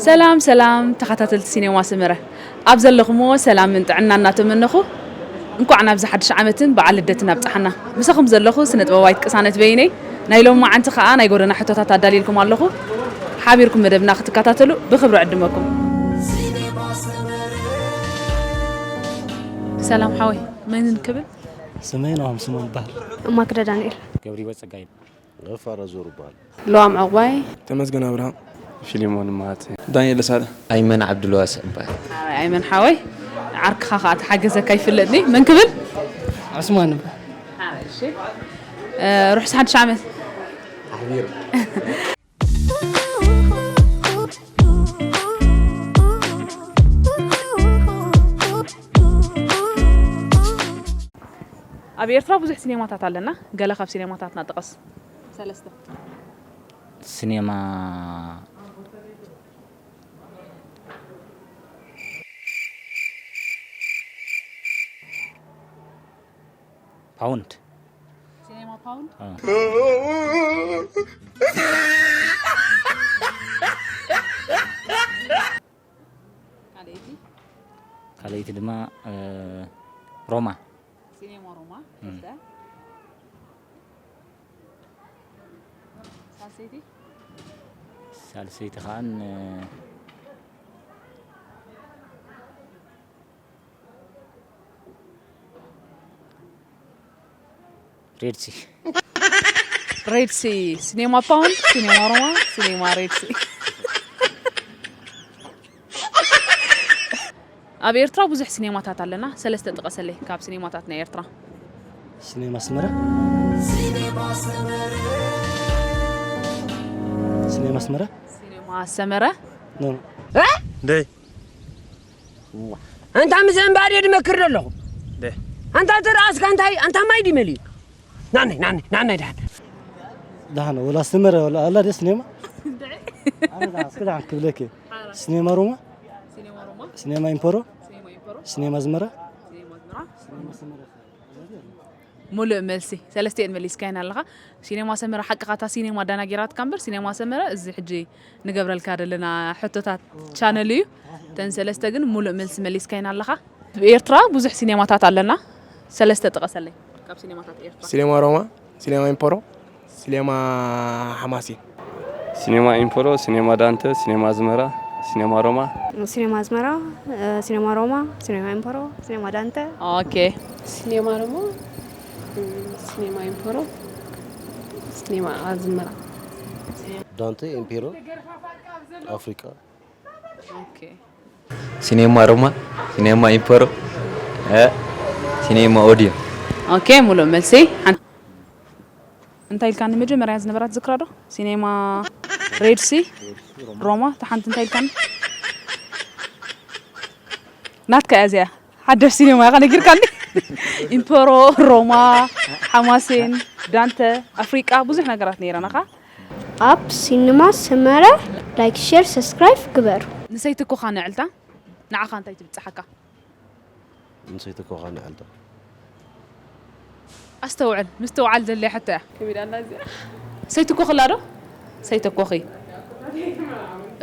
ሰላም ሰላም ተኸታተልቲ ሲኔማ ሰመረ፣ ኣብ ዘለኹሞ ሰላምን ጥዕና እናተመነኹ፣ እንኳዕ ናብዚ ሓድሽ ዓመትን በዓል ልደትን ኣብጽሓና። ምሳኹም ዘለኹ ስነ ጥበባዊት ቅሳነት በይነይ። ናይ ሎሚ መዓንቲ ከኣ ናይ ጎደና ሕቶታት ኣዳልየልኩም ኣለኹ። ሓቢርኩም መደብና ክትከታተሉ ብኽብሪ ዕድመኩም። ሰላም ሓወይ፣ መን ክብል? ስመይ ነዋም ስሞን ይበሃል። ማክዳ ዳንኤል። ገብሪወ ጸጋይ። ፋራ ዞሩ ይበሃል። ለዋም ዕቑባይ። ተመስገን ኣብርሃም። ፊሊሞን ማት። ዳንኤል ደሳለ። ኣይመን ዓብዱልዋስዕ ይበሃል። ኣይ-፣ ኣይመን ሓወይ፣ ዓርክኻ ከኣ ተሓገዘካ ይፍለጥኒ። መን ክብል? ዑስማን ይበሃል። ኣይ፣ እሺ። እ፣ ርሑስ ሓድሽ ዓመት። ኣሕቢሩ። ኣብ ኤርትራ ብዙሕ ሲኔማታት ኣለና። ገለ ካብ ሲኔማታትና ጥቐስ። ሰለስተ። ሲኔማ ፓውንድ። ሲኔማ ፓውንድ? አ። ካልኣይቲ? ካልኣይቲ ድማ፣ እ፣ ሮማ። ሲኔማ ሮማ፣ እም። ክልተ። ሳልሰይቲ? ሳልሰይቲ ከኣ ን-፣ ሬድሲ። ሬድሲ፣ ሲኔማ ፓውንድ፣ ሲኔማ ሮማ፣ ሲኔማ ሬድሲ። ኣብ ኤርትራ ብዙሕ ሲኔማታት ኣለና። ሰለስተ ጥቀሰለይ ካብ ሲኔማታት ናይ ኤርትራ። ሲኔማ ኣስመራ። ሲኔማ ኣስመራ። ሲኔማ ሰመረ። ኖ፣ ኖ። እ? ደይ። ኣንታ ምስ እምባዴ ድመክር ዘለኹ። ደይ። ኣንታ እቲ ርኣስካ እንታይ፣ ኣንታ ማይ ድዩ መሊኡ? ናነይ፣ ናነይ፣ ናነይ ደሓን። ደሓን፣ ወላ ኣስመራ፣ ወላ ኣላ ደስ ሲኔማ? ኣነ ደሓን፣ እስኪ ደሓን ክብለኪ። ሲኔማ ሮማ? ሲኔማ ሮማ? ሲኔማ ኢምፖሮ? ሲኔማ ኢምፖሮ? ሲኔማ ኣስመራ? ሲኔማ ኣስመራ? ሲኔማ ኣስመራ። ሙሉእ መልሲ። ሰለስቲኤን መሊስካየን ኣለኻ። ሲኔማ ሰመረ ሓቅኻ እታ ሲኔማ ዳና ጌራትካ እምበር፣ ሲኔማ ሰመረ እዚ ሕጂ ንገብረልካ ዘለና ሕቶታት ቻነል እዩ። እተን ሰለስተ ግን ሙሉእ መልሲ መሊስካየን ኣለኻ። ኣብ ኤርትራ ብዙሕ ሲኔማታት ኣለና። ሰለስተ ጥቀሰለይ ካብ ሲኔማታት ኤርትራ። ሲኔማ ሮማ፣ ሲኔማ ኢምፖሮ፣ ሲኔማ ሓማሴን። ሲኔማ ኢምፖሮ፣ ሲኔማ ዳንተ፣ ሲኔማ ኣዝመራ፣ ሲኔማ ሮማ። ሲኔማ ኣዝመራ፣ እ፣ ሲኔማ ሮማ፣ ሲኔማ ኢምፖሮ፣ ሲኔማ ዳንተ። ኦኬ። ሲኔማ ሮማ፣ እ፣ ሲኔማ ኢምፖሮ፣ ሲኔማ ኣዝመራ። ዳንተ፣ ኢምፔሮ፣ ኣፍሪቃ። ኦኬ። ሲኔማ ሮማ፣ ሲኔማ ኢምፖሮ፣ እ፣ ሲኔማ ኦዲዮ። ኦኬ፣ ሙሉእ መልሲ። ሓን-፣ እንታይ ኢልካኒ መጀመርያ ዝነበራ ትዝክራ ዶ? ሲኔማ ሬድሲ፣ ሮማ፣ እታ ሓንቲ እንታይ ኢልካኒ? ናትካ እያ እዚኣ። ሓዳሽ ሲኔማ ኢኻ ነጊርካኒ። ኢምፖሮ፣ ሮማ፣ ሓማሴን፣ ዳንተ፣ ኣፍሪቃ፣ ብዙሕ ነገራት ነይረናኻ። ኣብ ሲኒማ ሰመረ ላይክ፣ ሼር፣ ሰብስክራይብ ግበሩ። ንሰይቲ ኮኻ ንዕልታ ንዓኻ እንታይ ትብጽሓካ? ንሰይቲ ኮኻ ንዕልታ። ኣስተውዕል፣ ምስትውዓል ዘድልያ ሕቶ እያ። ከቢድ ኣላ እዚኣ። ሰይቲ ኮኽላ ዶ? ሰይተኮኺ።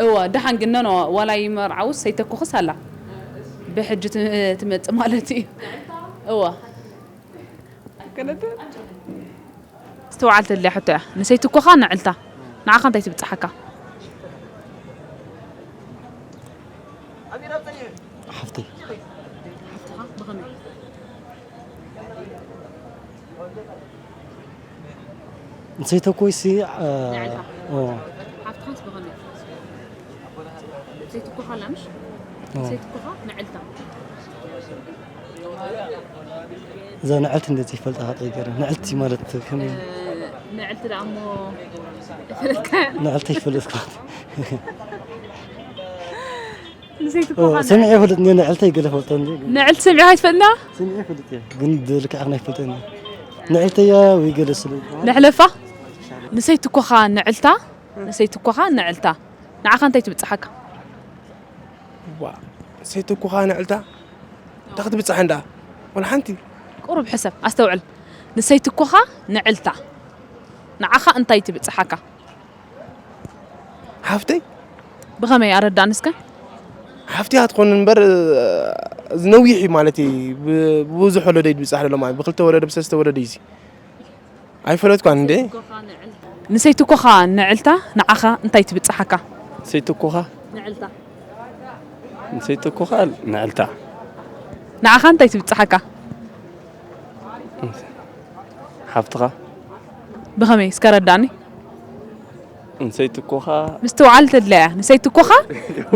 እዋ፣ ደሓን ግን ኖ፣ ኖ፣ ዋላ ይመርዓውስ ሰይተኮኽስ ኣላ። ብሕጂ ት-፣ ትመጽእ ማለት እዩ። እዋ። ክልተ። ምስትውዓል ተድልያ ሕቶ እያ። ንሰይቲ ኮኻ ንዕልታ ንዓኻ እንታይ ትብጽሓካ? ሓፍተይ። ሓፍትኻ ብኸመይ? ንሰይተኮይሲ፣ እ፣ ንዕልታ። ኦ። ሓፍትኻስ ብኸመይ? ሰይቲ ኮኻ ኣላ ምሽ? ኦ። ሰይቲ ኮኻ ንዕልታ። እዛ ንዕልቲ እንደዚ ይፈልጣ ከጠይቀረ። ንዕልቲ ማለት ከመይ? እ፣ ንዕልቲ ደኣ እሞ ይፈልጥካ? ንዕልቲ ይፈልጥካ። ንሰይቲ ኦ፣ ኮኻ ሰሚዐ ይፈልጥ፣ ንዕልተይ ገለ ፈልጠ እንዴ? ንዕልቲ ሰሚዕካ ይትፈልጥና? ሰሚዐ ይፈልጥ እየ፣ ግን ብልክዕ ኣኽና ይፈልጠ እንዴ? ንዕልተያ ወይ ገለ ስለ ንሕለፋ? ንሰይቲ ኮኻ ንዕልታ? ንሰይቲ ኮኻ ንዕልታ? ንዓኻ እንታይ ትብጽሓካ? ዋ፣ ሰይቲ ኮኻ ንዕልታ? እንታይ ክትብጽሕ እንዳ? ወላ ሓንቲ። ቁሩብ ሕሰብ፣ ኣስተውዕል። ንሰይቲ ኮኻ ንዕልታ? ንዓኻ እንታይ ትብጽሓካ? ሓፍተይ ብኸመይ ኣረዳእኒ እስከ? ሓፍትያ ትኾን እምበር፣ እዚ ነዊሕ እዩ ማለት እዩ። ብ-፣ ብብዙሕ ወለዶ እዩ ዝብጻሕ ዘሎ ማለት፣ ብክልተ ወለዶ፣ ብሰለስተ ወለዶ እዩ እዚ። ኣይፈለጥኳን እንዴ? ንሰይትኮኻ ንዕልታ ንዓኻ እንታይ ትብጽሓካ? ንሰይትኮኻ ንዕልታ ንሰይትኮኻ ንዕልታ ንዓኻ እንታይ ትብጽሓካ? ሓፍትኻ ብኸመይ እስከ ረዳእኒ? ንሰይትኮኻ ምስትውዓል ተድለያ ንሰይትኮኻ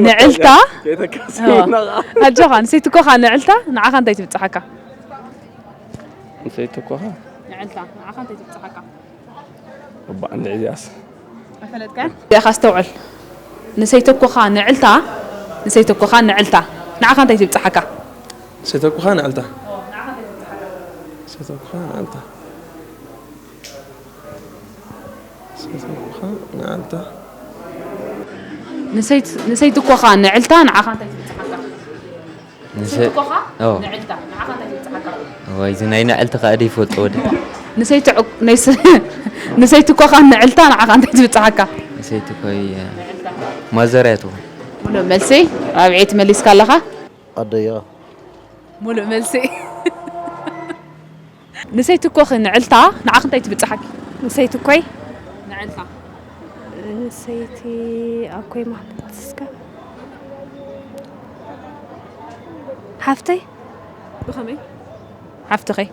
ንዕልታ ከይተካስና ኣጆኻ ንሰይትኮኻ ንዕልታ ንዓኻ እንታይ ትብጽሓካ? ንሰይትኮኻ ንዕልታ ንዓኻ እንታይ ትብጽሓካ? እባ እንድዒ እዚኣስ ኣይፈለጥካን? እዚኣኻ ኣስተውዕል ንሰይትኮኻ ንዕልታ ንሰይትኮኻ ንዕልታ ንዓኻ እንታይ ትብጽሓካ? ሰይተኩኻ ንዕልታ ሰይተኩኻ ንዕልታ ሰይተኩኻ ንዕልታ ንሰይት ንሰይትኮኻ ንዕልታ ንዓኻ እንታይ ትብጽሓካ? ንሰይትኮኻ ኦ። ንዕልታ ንዓኻ እንታይ ትብጽሓካ? ወይ እዚ ናይ ንዕልቲ ከኣ ደይፈልጦ ወዲ ንሰይትዑ ንሰይትኮኻ ንዕልታ ንዓኻ እንታይ ትብጽሓካ? ንሰይቲ ኮይ ማዘርያ ትኹን ሙሉእ መልሲ ራብዐይቲ መሊስካ ኣለኻ። ኣደያ ሙሉእ መልሲ ንሰይትኮኺ ንዕልታ ንዓኺ እንታይ ትብጽሓኪ? ንሰይትኮይ ንዕልታ ንሰይቲ ኣኮይ ማለት እስከ ሓፍተይ ብኸመይ ሓፍትኸይ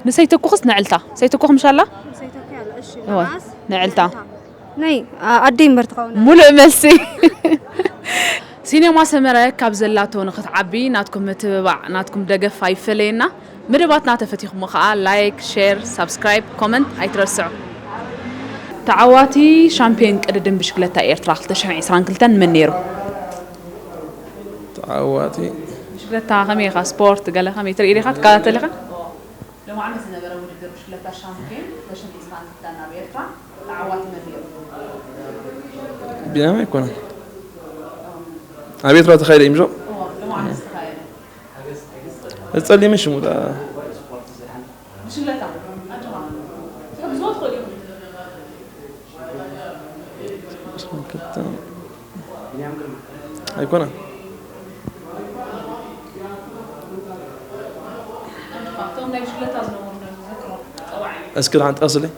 ንሰይተኩኽስ ንዕልታ ሰይተኩኽ ምሻላ እወ ንዕልታ ናይ ኣደይ እምበር ትኸውን ሙሉእ መልሲ ሲኔማ ሰመረ ካብ ዘላቶ ንክትዓቢ ናትኩም ምትብባዕ ናትኩም ደገፍ ኣይፈለየና መደባትና ተፈቲኹሞ ከዓ ላይክ ሼር ሳብስክራይብ ኮመንት ኣይትረስዑ ተዓዋቲ ሻምፒዮን ቅድድም ብሽክለታ ኤርትራ ክልተ ሽሕን ዕስራን ክልተን መን ነይሩ? ተዓዋቲ ብሽክለታ ከመይ ኢኻ ስፖርት ገለ ከመይ ትርኢ ዲኻ ትከታተል ኢኻ? ሎም ዓመት ዝነበረ ውድድር ብሽክለታ ሻምፒዮን ክልተ ሽሕን ዕስራን ክልተን ኣብ ኤርትራ ተዓዋቲ መን ነይሩ? ቢንያም ኣይኮነን ኣብ ኤርትራ ተኻይደ እዩ ምዞ ሎም ዓመት ዝተኻየደ ጸሊምን ሽሙ ዳ ብሽክለታ ኣጆኻ ትሕግዝዎ ትኽእሉ ኢኹም ኣይኮነን እቶም ናይ ብሽክለታ ዝነበሩ ዶ ዝዘክሮም? ጸዋዒ እስኪ ደሓን ጥቀስለይ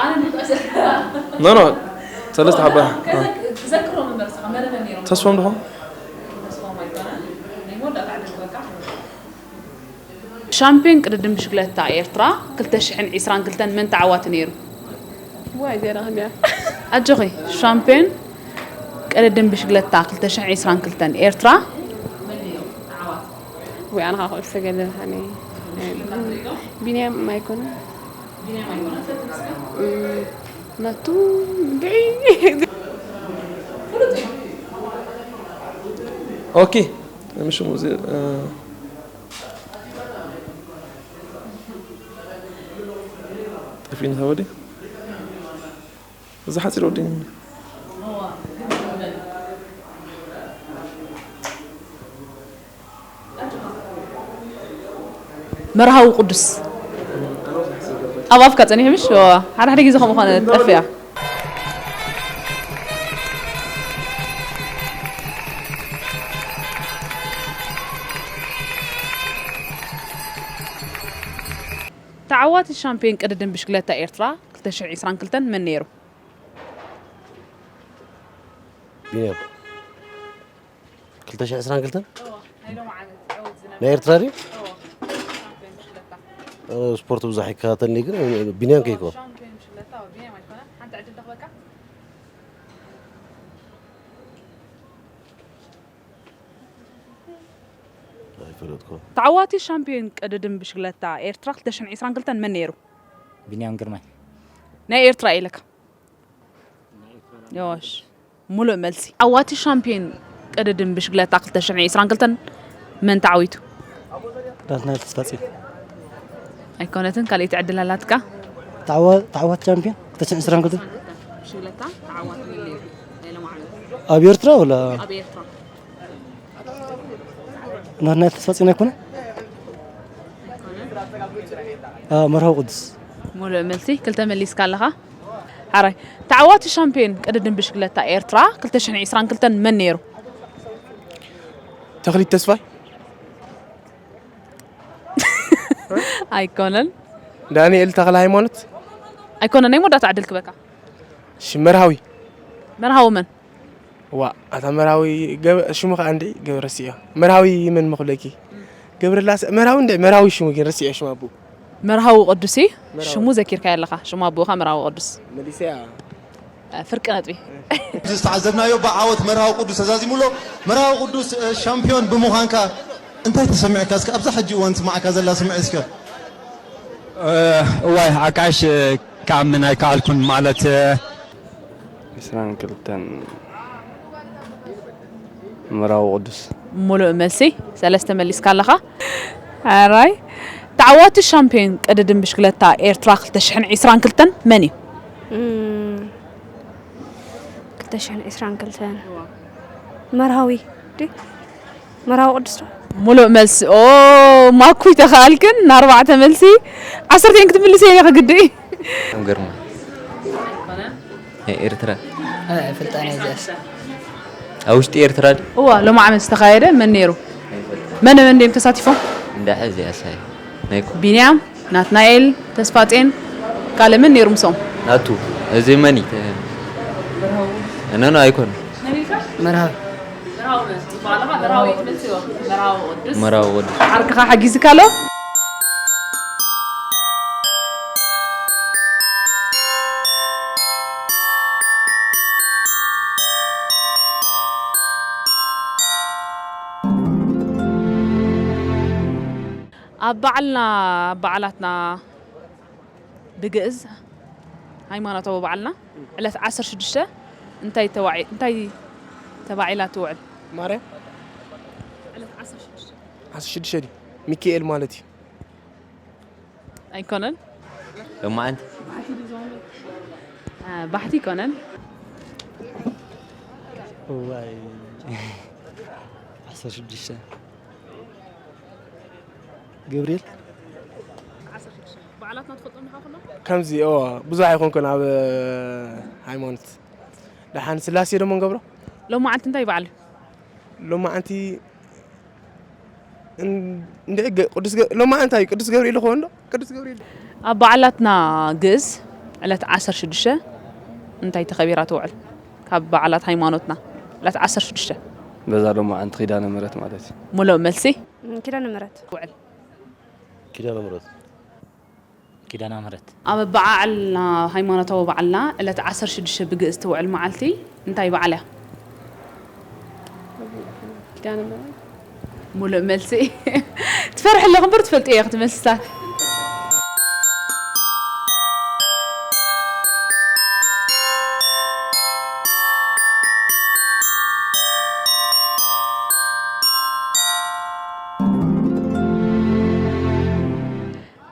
ኣነ እንድሕር ጸ- ኖ ኖ ሰለስተ ሓባ ከዘክ- ክዘክሮም እምበር እስኻ መነ መን ነይሮም? ተስፎም ድኾን ተስፎም ኣይኮነን ናይ መወዳእታ ዕድል በቃ ሻምፒዮን ቅድድም ብሽክለታ ኤርትራ ክልተ ሽሕን ዕስራን ክልተን መን ተዓዋቲ ነይሩ? ዋይ ዜና ከመያ ኣጆኺ ሻምፒዮን ቅድድም ብሽክለታ ክልተ ሽሕን ዕስራን ክልተን ኤርትራ ወይ ኣነ ከዓ ኩዕሶ ገለ ኣነ ቢንያም ኣይኮነ ናቱ ብዒ ኦኬ ምሽ ሙዚ ጠፊእኒ ተወዲ እዚ ሓፂር ወዲ መርሃዊ ቅዱስ ኣብ ኣፍካ ጸኒሑ ምሽ ሓደ ሓደ ግዜ ከምኡ ኾነ ጠፍያ ተዓዋቲ ሻምፒዮን ቅድድም ብሽክለታ ኤርትራ ክልተ ሽሕን ዕስራን ክልተን መን ነይሩ? ቢንያም ክልተ ሽሕን ዕስራን ክልተን ናይ ኤርትራ ድዩ? ኣነ ስፖርት ብዙሕ ኣይከታተልኒ ግን ቢንያም ከይኮ ኣይፈለጥኩ ተዓዋቲ ሻምፒዮን ቅድድም ብሽክለታ ኤርትራ ክልተ ሽሕን ዕስራን ክልተን መን ነይሩ? ቢንያም ግርማይ ናይ ኤርትራ ኢለካ ዮሽ ሙሉእ መልሲ ዓዋቲ ሻምፒዮን ቅድድም ብሽግለታ ክልተ ሽሕን ዕስራን ክልተን መን ተዓዊቱ? ዳንኤል ተስፋጽዮን ኣይኮነትን ካልኣይቲ ዕድል ኣላትካ ተዓዋ- ተዓዋቲ ቻምፒዮን ክልተ ሽሕን ዕስራን ክልተን ብሽግለታ ተዓዋቲ መን ነይሩ? ናይ ሎም ዓመት ኣብ ኤርትራ ወላ ኣብ ኤርትራ ናትናኤል ተስፋጽዮን ኣይኮነ መርሃዊ ቅዱስ ሙሉእ መልሲ ክልተ መሊስካ ኣለኻ ሓራይ፣ ተዓዋቲ ሻምፒዮን ቅድድም ብሽክለታ ኤርትራ ክልተ ሽሕን ዕስራን ክልተን መን ነይሩ? ተኽሊት ተስፋይ። ኣይኮነን። ዳንኤል ተኽለ ሃይማኖት። ኣይኮነን። ናይ መወዳእታ ዕድል ክበካ። እሺ፣ መርሃዊ። መርሃዊ መን? ዋ፣ ኣታ መርሃዊ ገበ-፣ ሽሙ ከኣ እንዴ ገበረ ስዮ። መርሃዊ መን ምኽለኪ? ገብረላስ መርሃዊ እንዴ? መርሃዊ ሽሙ ግን ረስዮ ሽሙ ኣቡ። መርሃዊ ቅዱስ እዩ። ሽሙ ዘኪርካዮ ኣለኻ። ሽሙ ኣቦኻ መርሃዊ ቅዱስ። መሊሰያ። እ፣ ፍርቂ ነጥቢ። ዝተዓዘብናዮ ብዓወት መርሃዊ ቅዱስ ተዛዚሙ ኣሎ። መርሃዊ ቅዱስ እ፣ ሻምፒዮን ብምዃንካ እንታይ ተሰሚዕካ? እስከ ኣብዛ ሕጂ እዋን ትስማዓካ ዘላ ስምዒት እስከ። እዋይ ዓቃሽ ክኣምን ኣይከኣልኩን ማለት ዕስራን ክልተን መራዊ ቅዱስ። ሙሉእ መልሲ ሰለስተ መሊስካ ኣለኻ። ኣራይ፣ ተዓዋቲ ሻምፒዮን ቅድድም ብሽክለታ ኤርትራ ክልተ ሽሕን ዕስራን ክልተን መን እዩ? ክልተ ሽሕን ዕስራን ክልተን መርሃዊ ድዩ? መርሃዊ ቅዱስ ዶ? ሙሉእ መልሲ። ኦ፣ ማኩይ ተኸኣልክን ንኣርባዕተ መልሲ ዓሰርተ ክትምልስ እየ ግዲ። ግርማ ናይ ኤርትራ ፍልጣን እዚኣስ ኣብ ውሽጢ ኤርትራ ድዩ? እዋ፣ ሎም ዓመት ዝተኻየደ መን ነይሩ? መን መን ድዮም ተሳቲፎም? እንዳሐ እዚኣ ሳይ ናይ ኮ- ቢንያም፣ ናትናኤል፣ ተስፋጼን፣ ካልእ መን ነይሩ ምስኦም? ናቱ እዚ መን እዩ? እነኖ ኣይኮን መርሃዊ መራዊ ወዲ ዓርክኻ ሓጊዝካ ኣሎ። ኣብ በዓልና ኣብ በዓላትና ብግእዝ ሃይማኖታዊ በዓልና ዕለት ዓሰርተ ሽዱሽተ እንታይ ተባዒ እንታይ ተባዒላ ትውዕል? ማርያም ዕለት ዓሰርተ ሽዱሽተ ዓሰርተ ሽዱሽተ ድዩ? ሚካኤል ማለት እዩ። ኣይኮነን። ሎማዓንቲ አ፣ ባሕቲ ኣይኮነን። እዋይ ዓሰርተ ሽዱሽተ ገብርኤል በዓላትና ትፈልጦም ዲኻ ኩሎም? ከምዚ ኦ ብዙሕ ኣይኮንኩን ኣብ ሃይማኖት። ደሓን ስላሴ ደሞ ንገብሮ። ሎማዓንቲ እንታይ በዓል እዩ? ሎማዓንቲ እን- እንድዒ ገ- ቅዱስ ገ- ሎማዓንቲ እዩ ቅዱስ ገብርኤል ይኸውን ዶ? ቅዱስ ገብርኤል። ኣብ በዓላትና ግእዝ ዕለት ዓሰርተ ሽዱሽተ እንታይ ተኸቢራ ትውዕል? ካብ በዓላት ሃይማኖትና ዕለት ዓሰርተ ሽዱሽተ። በዛ ሎማዓንቲ ኪዳነ ምሕረት ማለት እዩ። ሙሉእ መልሲ። ኪዳነ ምሕረት። ውዕል። ኪዳነ ምሕረት። ኪዳነ ምሕረት። ኣብ በዓልና ሃይማኖታዊ በዓልና ዕለት ዓሰርተ ሽዱሽተ ብግእዝ ትውዕል መዓልቲ እንታይ በዓል እያ? ኪዳነ ምሕረት። ሙሉእ መልሲ። ትፈርሒ ኣለኹ እምበር ትፈልጥዮ ኢኺ እቲ መልስታት።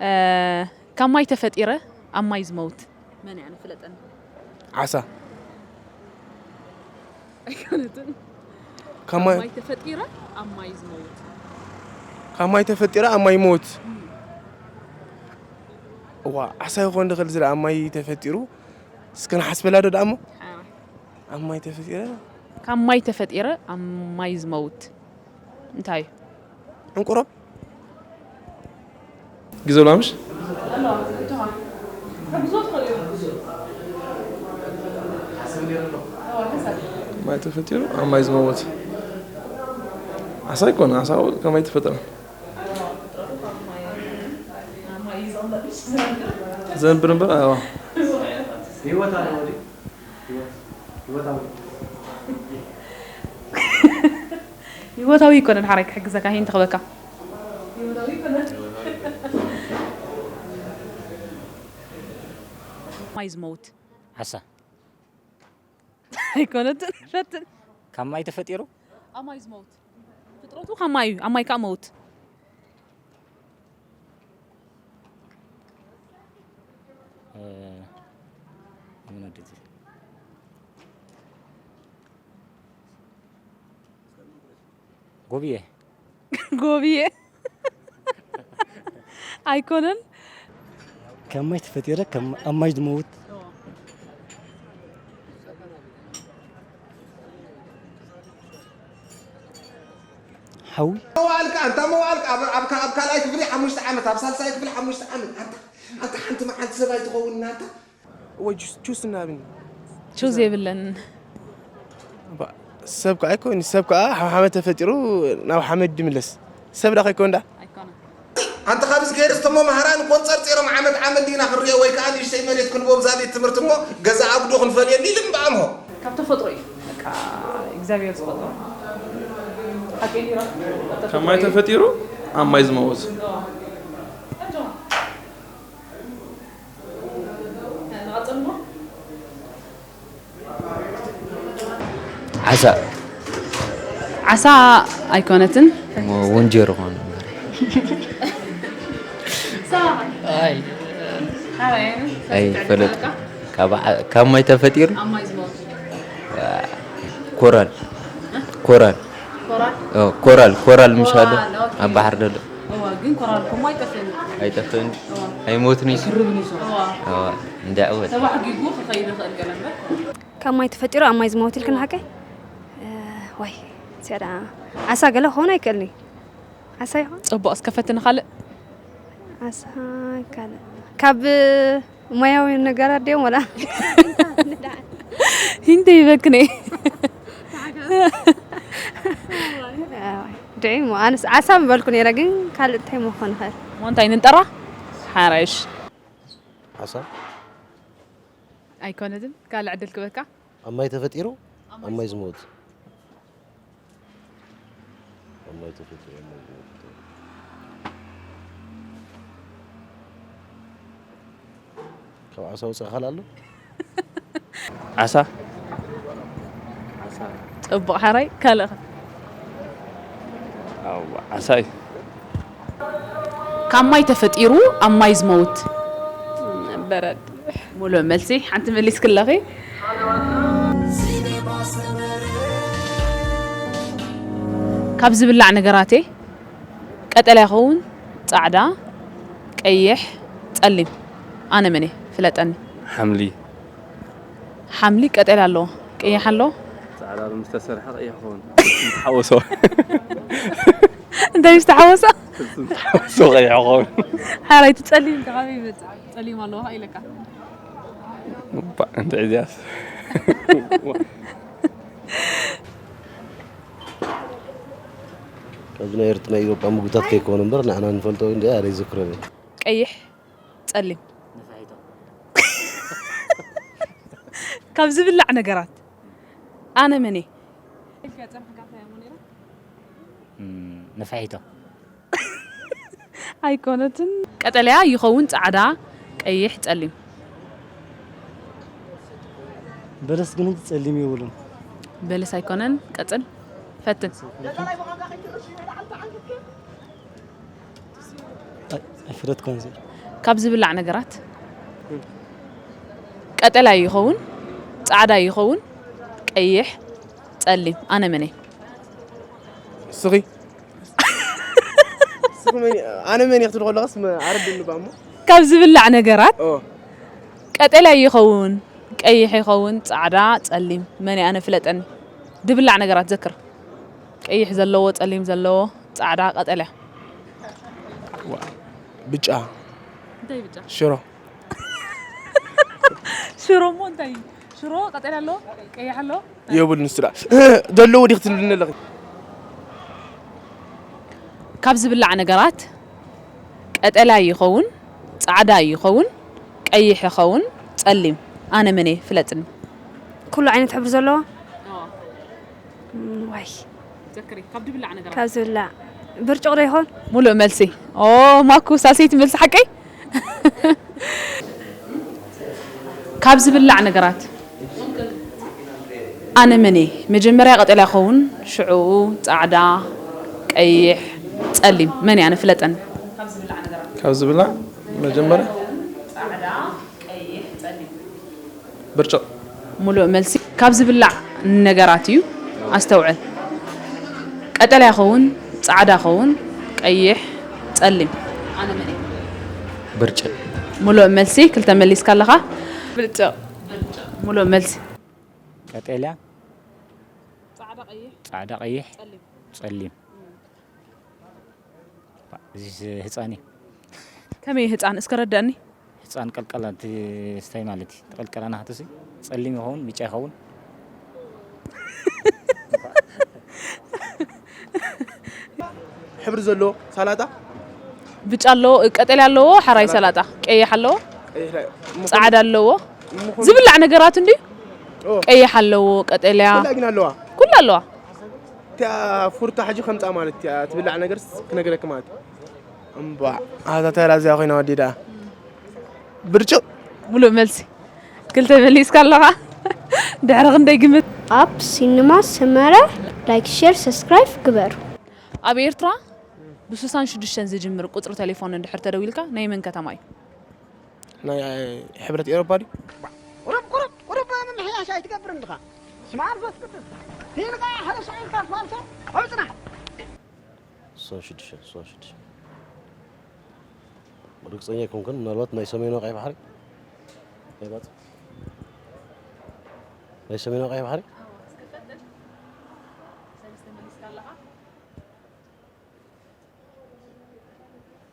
እ፣ ካብ ማይ ተፈጢረ ኣብ ማይ ዝመውት መን እያ ንፍለጠኒ? ዓሳ ኣይኮነትን። ካብ ማይ ማይ ተፈጢረ ኣብ ማይ ዝመውት። ካብ ማይ ተፈጢረ ኣብ ማይ ይመውት። እዋ ዓሳ ይኾን ድኽእል ዝለ ኣብ ማይ ተፈጢሩ እስከ ንሓስበላ ዶ ደኣ እሞ ኣብ ማይ ተፈጢረ ካብ ማይ ተፈጢረ ኣብ ማይ ዝመውት እንታይ እዩ? ዕንቁሮብ ግዘ ላምሽ ማይ ተፈጢሩ ኣብ ማይ ዝመወት ዓሳ ይኮነ ዓሳ ከማይ ተፈጠረ ዘንብር እምበር ኣዋ ህይወታዊ ይኮነን ሓራይ ክሕግዘካ ሂን ትኽበካ ማይ ዝመውት ዓሳ ኣይኮነትን ፈትን ካብ ማይ ተፈጢሩ ኣብ ማይ ዝመውት ፍጥረቱ ካብ ማይ እዩ ኣብ ማይ ከዓ መውት እ፣ ምን ወደዚ ጎብየ ጎብየ ኣይኮነን ካብ ማይ ተፈጢረ ኣብ ማይ ዝመውት ሓዊ መዋእልካ ኣንታ መዋእልካ ኣብ ኣብ ኣብ ካልኣይ ክፍሊ ሓሙሽተ ዓመት ኣብ ሳልሳይ ክፍሊ ሓሙሽተ ዓመት ኣንታ ኣንታ ሓንቲ መዓልቲ ሰብ ኣይትኸውን ኣንታ ወይ ጁስ ጁስ እናብኒ ቹዝ የብለን። ሰብ ከዓ ኣይኮን ሰብ ከዓ ካብ ሓመድ ተፈጢሩ ናብ ሓመድ ድምለስ ሰብ ዳ ከይኮን ዳ ኣንተ ካብዚ ገይርስ እቶም መምሃራን ቆንጸርጺሮም ዓመት ዓመት ዲና ክንሪኦ ወይ ከዓ ንእሽተይ መሬት ክንቦም እዛ ቤት ትምህርቲ እሞ ገዛ ኣጉዶ ክንፈልየሉ ኢሉ እምበኣምሆ። ካብ ተፈጥሮ እዩ በቃ እግዚኣብሔር ዝፈጥሮ። ሓቂ ዲራ? ካብ ማይ ተፈጢሩ ኣብ ማይ ዝመወት። ዓሳ ዓሳ ኣይኮነትን። ወንጀር ኾነ ኣይ ፈለጥ ካብ ማይ ተፈጢሩ ኮራል ኮራል ኮራል ኮራል ምሻሎ ኣብ ባሕር ደሎ ግን ኮራል ኮሞ ኣይጠፍእን ኣይጠፍእን ኣይሞትን እዩ ክርብን እዩ እንዳ እወ ተባሕጊጉ ክኸይድ ይኽእል ገለ እምበር ካብ ማይ ተፈጢሩ ኣብ ማይ ዝመውት ኢልክን ሓቀይ ዋይ ስያዳ ዓሳ ገለ ክኸውን ኣይክእልን እዩ ዓሳ ይኾን ፅቡቕ እስከ ፈትኒ ካልእ ዓሳ ካልእ ካብ ሞያዊ ነገራት ድዮም ወላ ሂንተ ይበክነ ድዒ ሞ ኣነስ ዓሳ ምበልኩ ነይረ ግን ካልእ እንታይ ምኾን ይኽእል ሞ እንታይ ንንጠራ ሓራይሽ ዓሳ ኣይኮነትን ካልእ ዕድል ክበካ ኣብ ማይ ተፈጢሩ ኣብ ማይ ዝመውት ኣብ ማይ ተፈጢሩ ኣብ ማይ ዝመውት ካብ ዓሳ ውፃእ ካል ኣሎ ዓሳ ፅቡቕ ሓራይ ካልእኸ ዓሳ እዩ ካብ ማይ ተፈጢሩ ኣብ ማይ ዝመውት በረድ ሙሉእ መልሲ ሓንቲ መሊስክለኺ ካብ ዝብላዕ ነገራቴ ቀጠልያ ይኸውን ፃዕዳ ቀይሕ ፀሊም ኣነ መን እየ ፍለጠኒ ሓምሊ ሓምሊ ቀጠልያ ኣለዎ ቀይሕ ኣለዎ ፃዕዳ ምስ ተሰርሐ ቀይሕ ክኸውን ሓወሶ እንታይ ምስ ተሓወሶ ሓወሶ ቀይሕ ክኸውን ሓራይ እቲ ፀሊም ከ ካበይ ይመፅእ ፀሊም ኣለዎ ኢለካ እንታይ እዚያስ ካብዚ ናይ ኤርትራ ናይ ኢትዮጵያ ምግብታት ከይኮኑ እምበር ንዓና ንፈልጦ እንዲ ኣረ ይዝክረኒ ቀይሕ ጸሊም ካብ ዝብላዕ ነገራት ኣነ መን እየ ንፍሒቶ ኣይኮነትን ቀጠልያ ይኸውን ጻዕዳ ቀይሕ ጸሊም በለስ ግን ሕጂ ጸሊም የብሉን በለስ ኣይኮነን ቀጽል ፈትን ኣይፈለጥኩን ዚ ካብ ዝብላዕ ነገራት ቀጠልያ ይኸውን ጻዕዳ ይኸውን ቀይሕ ጸሊም ኣነ መን እየ እስኺ እስኺ መን ኣነ መን እየ ክትብል ከለኻስ ኣረድእኒ ባሞ ካብ ዝብላዕ ነገራት ቀጠልያ ይኸውን ቀይሕ ይኸውን ጻዕዳ ጸሊም መን እየ ኣነ ፍለጠኒ ዝብላዕ ነገራት ዘክር ቀይሕ ዘለዎ ጸሊም ዘለዎ ጻዕዳ ቀጠልያ ብጫ እንታይ ብጫ ሽሮ ሽሮ እሞ እንታይ ሽሮ ቀጠልያ ኣለዎ ቀይሕ ኣለዎ የብሉን ስዳ ዘለዎ ዲኽ ትብልኒ ኣለኺ ካብ ዝብላዕ ነገራት ቀጠልያ ይኸውን ጻዕዳ ይኸውን ቀይሕ ይኸውን ጸሊም ኣነ መን እየ ፍለጥኒ ኩሉ ዓይነት ሕብሪ ዘለዎ ዋይ ካብ ዝብላዕ ብርጭቕ ዶ ይኾን ሙሉእ መልሲ ኦ ማኩ ሳልሰይቲ መልሲ ሓቀይ ካብ ዝብላዕ ነገራት ኣነ መን እየ መጀመርያ ቀጠልያ ኸውን ሽዑኡ ጻዕዳ ቀይሕ ጸሊም መን እየ ኣነ ፍለጠኒ ካብ ዝብላዕ መጀመርያ ብርጭቕ ሙሉእ መልሲ ካብ ዝብላዕ ነገራት እዩ ኣስተውዕል ቀጠልያ ኸውን ጻዕዳ ኸውን ቀይሕ ጸሊም ኣነ መን እየ ብርጭቕ ሙሉእ መልሲ ክልተ መሊስካ ኣለኻ ብርጭቕ ሙሉእ መልሲ ቀጠልያ ጻዕዳ ቀይሕ ጸሊም እዚ ህፃን እዩ። ከመይ ህፃን እስከ ረደእኒ። ህፃን ቀልቀላ እቲ ስታይ ማለት እዩ። ተቀልቀላ ናህትሲ ጸሊም ይኸውን፣ ብጫ ይኸውን። ሕብሪ ዘለዎ ሳላጣ ብጫ ኣለዎ፣ ቀጠልያ ኣለዎ፣ ሓራይ ሰላጣ፣ ቀይሕ ኣለዎ፣ ቀይሕ ላይ ፃዕዳ ኣለዎ። ዝብላዕ ነገራት እንዲ ቀይሕ ኣለዎ፣ ቀጠልያ ኩላ ግን ኣለዋ። ኩሉ ኣለዋ። እቲኣ ፉርታ ሕጂ ከምፃ ማለት እቲኣ ትብላዕ ነገር ክነግረክ ማለት እምባ ኣታ ተራ እዚኣ ኮይና ወዲዳ ብርጭቕ ሙሉእ መልሲ ክልተ መሊስካ ኣለኻ። ድሕሪ ክንደይ ግምት? ኣብ ሲኒማ ሰመረ ላይክ፣ ሼር፣ ሰብስክራይብ ግበሩ። ኣብ ኤርትራ ብ ሽዱሽተ ዝጅምር ቁጽሪ ቴሌፎን እንድሕር ተደዊልካ ናይ መን ከተማ እዩ? ናይ ሕብረት ኤውሮፓ ድዩ? ቁሩብ ቁሩብ ቁሩብ ምምሕያሽ ኣይትገብርን ድኻ? ስማር ዘስክትል ሂልካ ሓደ ሽዑ ኢልካ ኣስፋልቶ ኣብ ጽናሕ። ስሳን ሽዱሽተን ስሳን ሽዱሽተን ርግፀኛ ኣይኮንኩን። ምናልባት ናይ ሰሜናዊ ቀይ ባሕሪ ናይ ባጽዕ ናይ ሰሜናዊ ቀይ ባሕሪ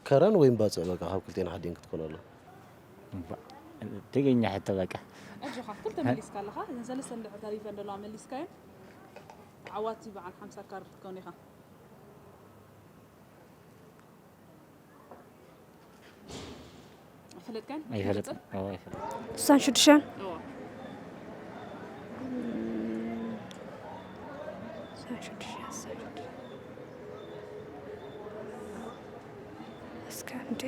ከረን ወይም ባጽዕ በቃ ካብ ክልቴን ሓዲን ክትኮን ኣሎ። ትግኛ ሕቶ በቃ ኣጆኻ ክልተ መሊስካ ኣለኻ። እዘን ሰለስተ እንድሕር ተሪፈን ዘለዋ መሊስካየን ዓዋቲ በዓል ሓምሳ ካርድ ክትከውን ኢኻ። ኣይፈለጥካን? ኣይፈለጥን። እዎ፣ ኣይፈለጥን። ስሳን ሽዱሽተን እዎ። ስሳን ሽዱሽተን ስሳን ሽዱሽተን እስከ እንዴ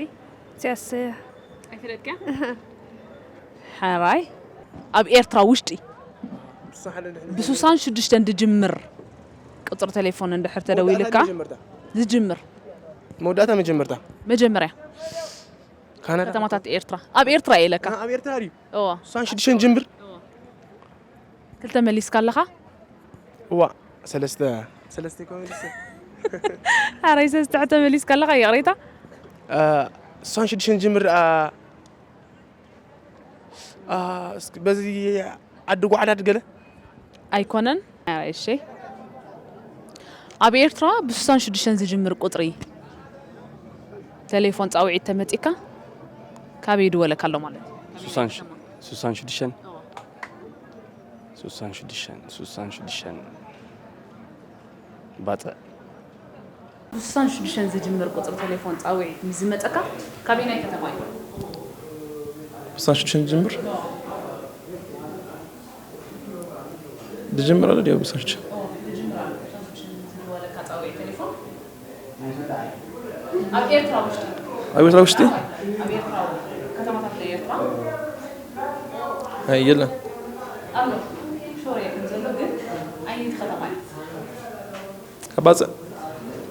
እዚኣስ ኣይፈለጥካን? ሓራይ ኣብ ኤርትራ ውሽጢ ብስሳን ሽዱሽተን ዝጅምር ቁፅሪ ቴሌፎን እንድሕር ተደዊልካ ዝጅምር መወዳእታ መጀመርታ መጀመርያ ካናዳ ከተማታት ኤርትራ ኣብ ኤርትራ እየ ኢለካ ኣብ ኤርትራ ድዩ? እዎ ስሳን ሽዱሽተን ጅምር ክልተ መሊስካ ኣለኻ እዋ ሰለስተ ሰለስተ ይኮን መሊሰ ሓራይ ሰለስተ ሕቶ መሊስካ ኣለኻ ይቕሬታ ስሳን ሽዱሽተን ጅምር እስኪ በዚ ዓዲ ጓዕዳድ ገለ ኣይኮነን። እሺ ኣብ ኤርትራ ብስሳን ሽዱሽተን ዝጅምር ቁፅሪ ቴሌፎን ፃውዒት ተመፂካ ካበይ ይድወለካ ኣሎ ማለት እዩ? ሱሳን ሽ- ሱሳን ሽዱሽተን ሱሳን ሽዱሽተን ሱሳን ሽዱሽተን ባፅዕ ብስሳን ሽዱሽተን ዝጅምር ቁፅሪ ቴሌፎን ፃውዒት ምስ ዝመፀካ ካበይ ናይ ከተማ እዩ? ብስሳን ሽዱሽተን ዝጅምር ዝጅምር ኣሎ ድዮ ብስሳን ሽዱሽተን ዝድወለካ ፃውዒት ቴሌፎን ኣብ ኤርትራ ውሽጢ ኣብ ኤርትራ ውሽጢ ኣብ ኤርትራ ከተማታት ናይ ኤርትራ ኣይ የለን ኣሎ ሾርየ ከም ዘሎ ግን ኣየነይቲ ከተማ እዩ? ካብ ባፅዕ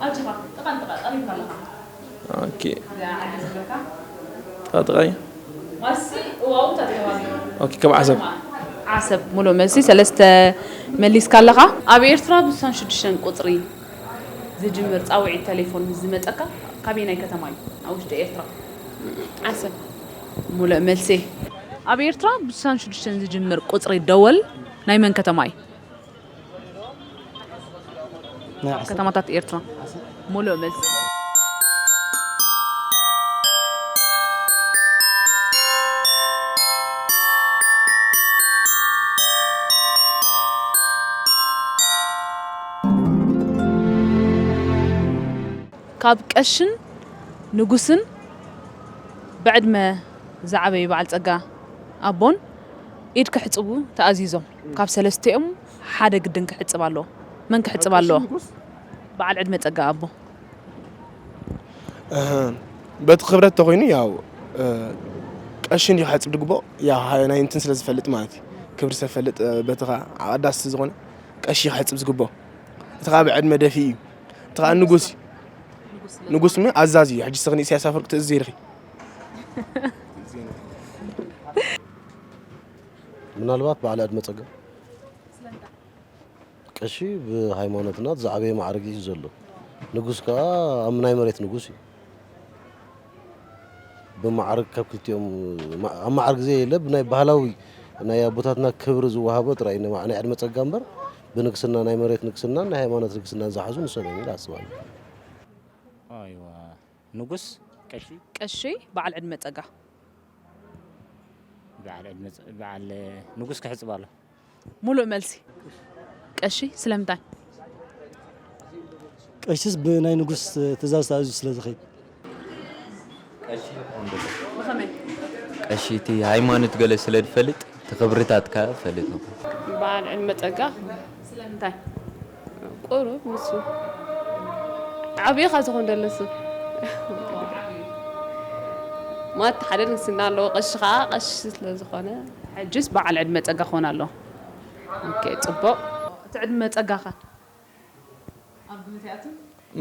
ኣጆኻ ጥቓ ንጥቓ ቀሪብካ ኣለኻ ኦኬ እዚኣ ዓዲ ዝብለካ ጥቓጥቓይ ማሲ እዋውታ ተባሂሉ ኦኬ ካብ ዓሰብ ዓሰብ ሙሉእ መልሲ ሰለስተ መሊስካ ኣለኻ። ኣብ ኤርትራ ብስሳን ሽዱሽተን ቁፅሪ ዝጅምር ፃውዒት ቴሌፎን ምስ ዝመፀካ ካበየናይ ከተማ እዩ? ኣብ ውሽጢ ኤርትራ። ዓሰብ ሙሉእ መልሲ። ኣብ ኤርትራ ብስሳን ሽዱሽተን ዝጅምር ቁፅሪ ደወል ናይ መን ከተማ እዩ? ናይ ዓሰብ ከተማታት ኤርትራ። ሙሉእ መልሲ። ካብ ቀሽን ንጉስን ብዕድመ ዝዓበዩ በዓል ጸጋ ኣቦን ኢድ ክሕጽቡ ተኣዚዞም። ካብ ሰለስቲኦም ሓደ ግድን ክሕጽብ ኣለዎ። መን ክሕጽብ ኣለዎ? በዓል ዕድመ ጸጋ ኣቦ። በቲ ክብረት ተኮይኑ ያው ቀሽን እዩ ክሕፅብ ድግቦ ያው ናይ እንትን ስለ ዝፈልጥ ማለት እዩ ክብሪ ሰብ ፈልጥ በቲ ከዓ ኣዳስ ዝኾነ ቀሺ ክሕፅብ ዝግቦ እቲ ከዓ ብዕድመ ደፊ እዩ እቲ ከዓ ንጉስ እዩ ንጉስ ምን ኣዛዝ እዩ ሕጂ ስኽኒ ኢሳያስ ኣፈርቂ ትእዝ ዘይርኺ ምናልባት በዓል ዕድመ ጸጋ ቀሺ ብሃይማኖትና ዝዓበየ ማዕርግ እዩ ዘሎ። ንጉስ ከዓ ኣብ ናይ መሬት ንጉስ እዩ። ብማዕርግ ካብ ክልቲኦም ማ- ኣብ ማዕርግ ዘየለ ብናይ ባህላዊ ናይ ኣቦታትና ክብሪ ዝወሃቦ ጥራይ እዩ። ንማ- ናይ ዕድመ ጸጋ እምበር ብንግስና ናይ መሬት ንግስናን ናይ ሃይማኖት ንግስናን ዝሓዙ ንሶም እዮም ኢለ ኣስባለሁ። ኣይዋ ንጉስ ቀሺ ቀሺ በዓል ዕድመ ጸጋ። በዓል ዕድመ ጸ- በዓል ንጉስ ክሕጽብ ኣሎ። ሙሉእ መልሲ። ቀሺ ስለምንታይ? ቀሺስ ብናይ ንጉስ ትእዛዝ ተኣዚዙ ስለ ዝኸይድ። ብኸመይ? ቀሺ እቲ ሃይማኖት ገለ ስለ ዝፈልጥ እቲ ክብርታት ከ ፈልጥ ነው። በዓል ዕድመ ጸጋ ስለምንታይ? ቁሩብ ንሱ ዓብዪ ካብ ዝኾን ደለሱ ማለት ሓደ ንስና ኣለዎ። ቀሺ ከዓ ቀሺ ስለ ዝኾነ ሕጅስ በዓል ዕድመ ጸጋ ክኾን ኣለዎ። ኦኬ፣ ጽቡቕ። እቲ ዕድመ ጸጋኸ? ኣብ ግምት ይኣቱ?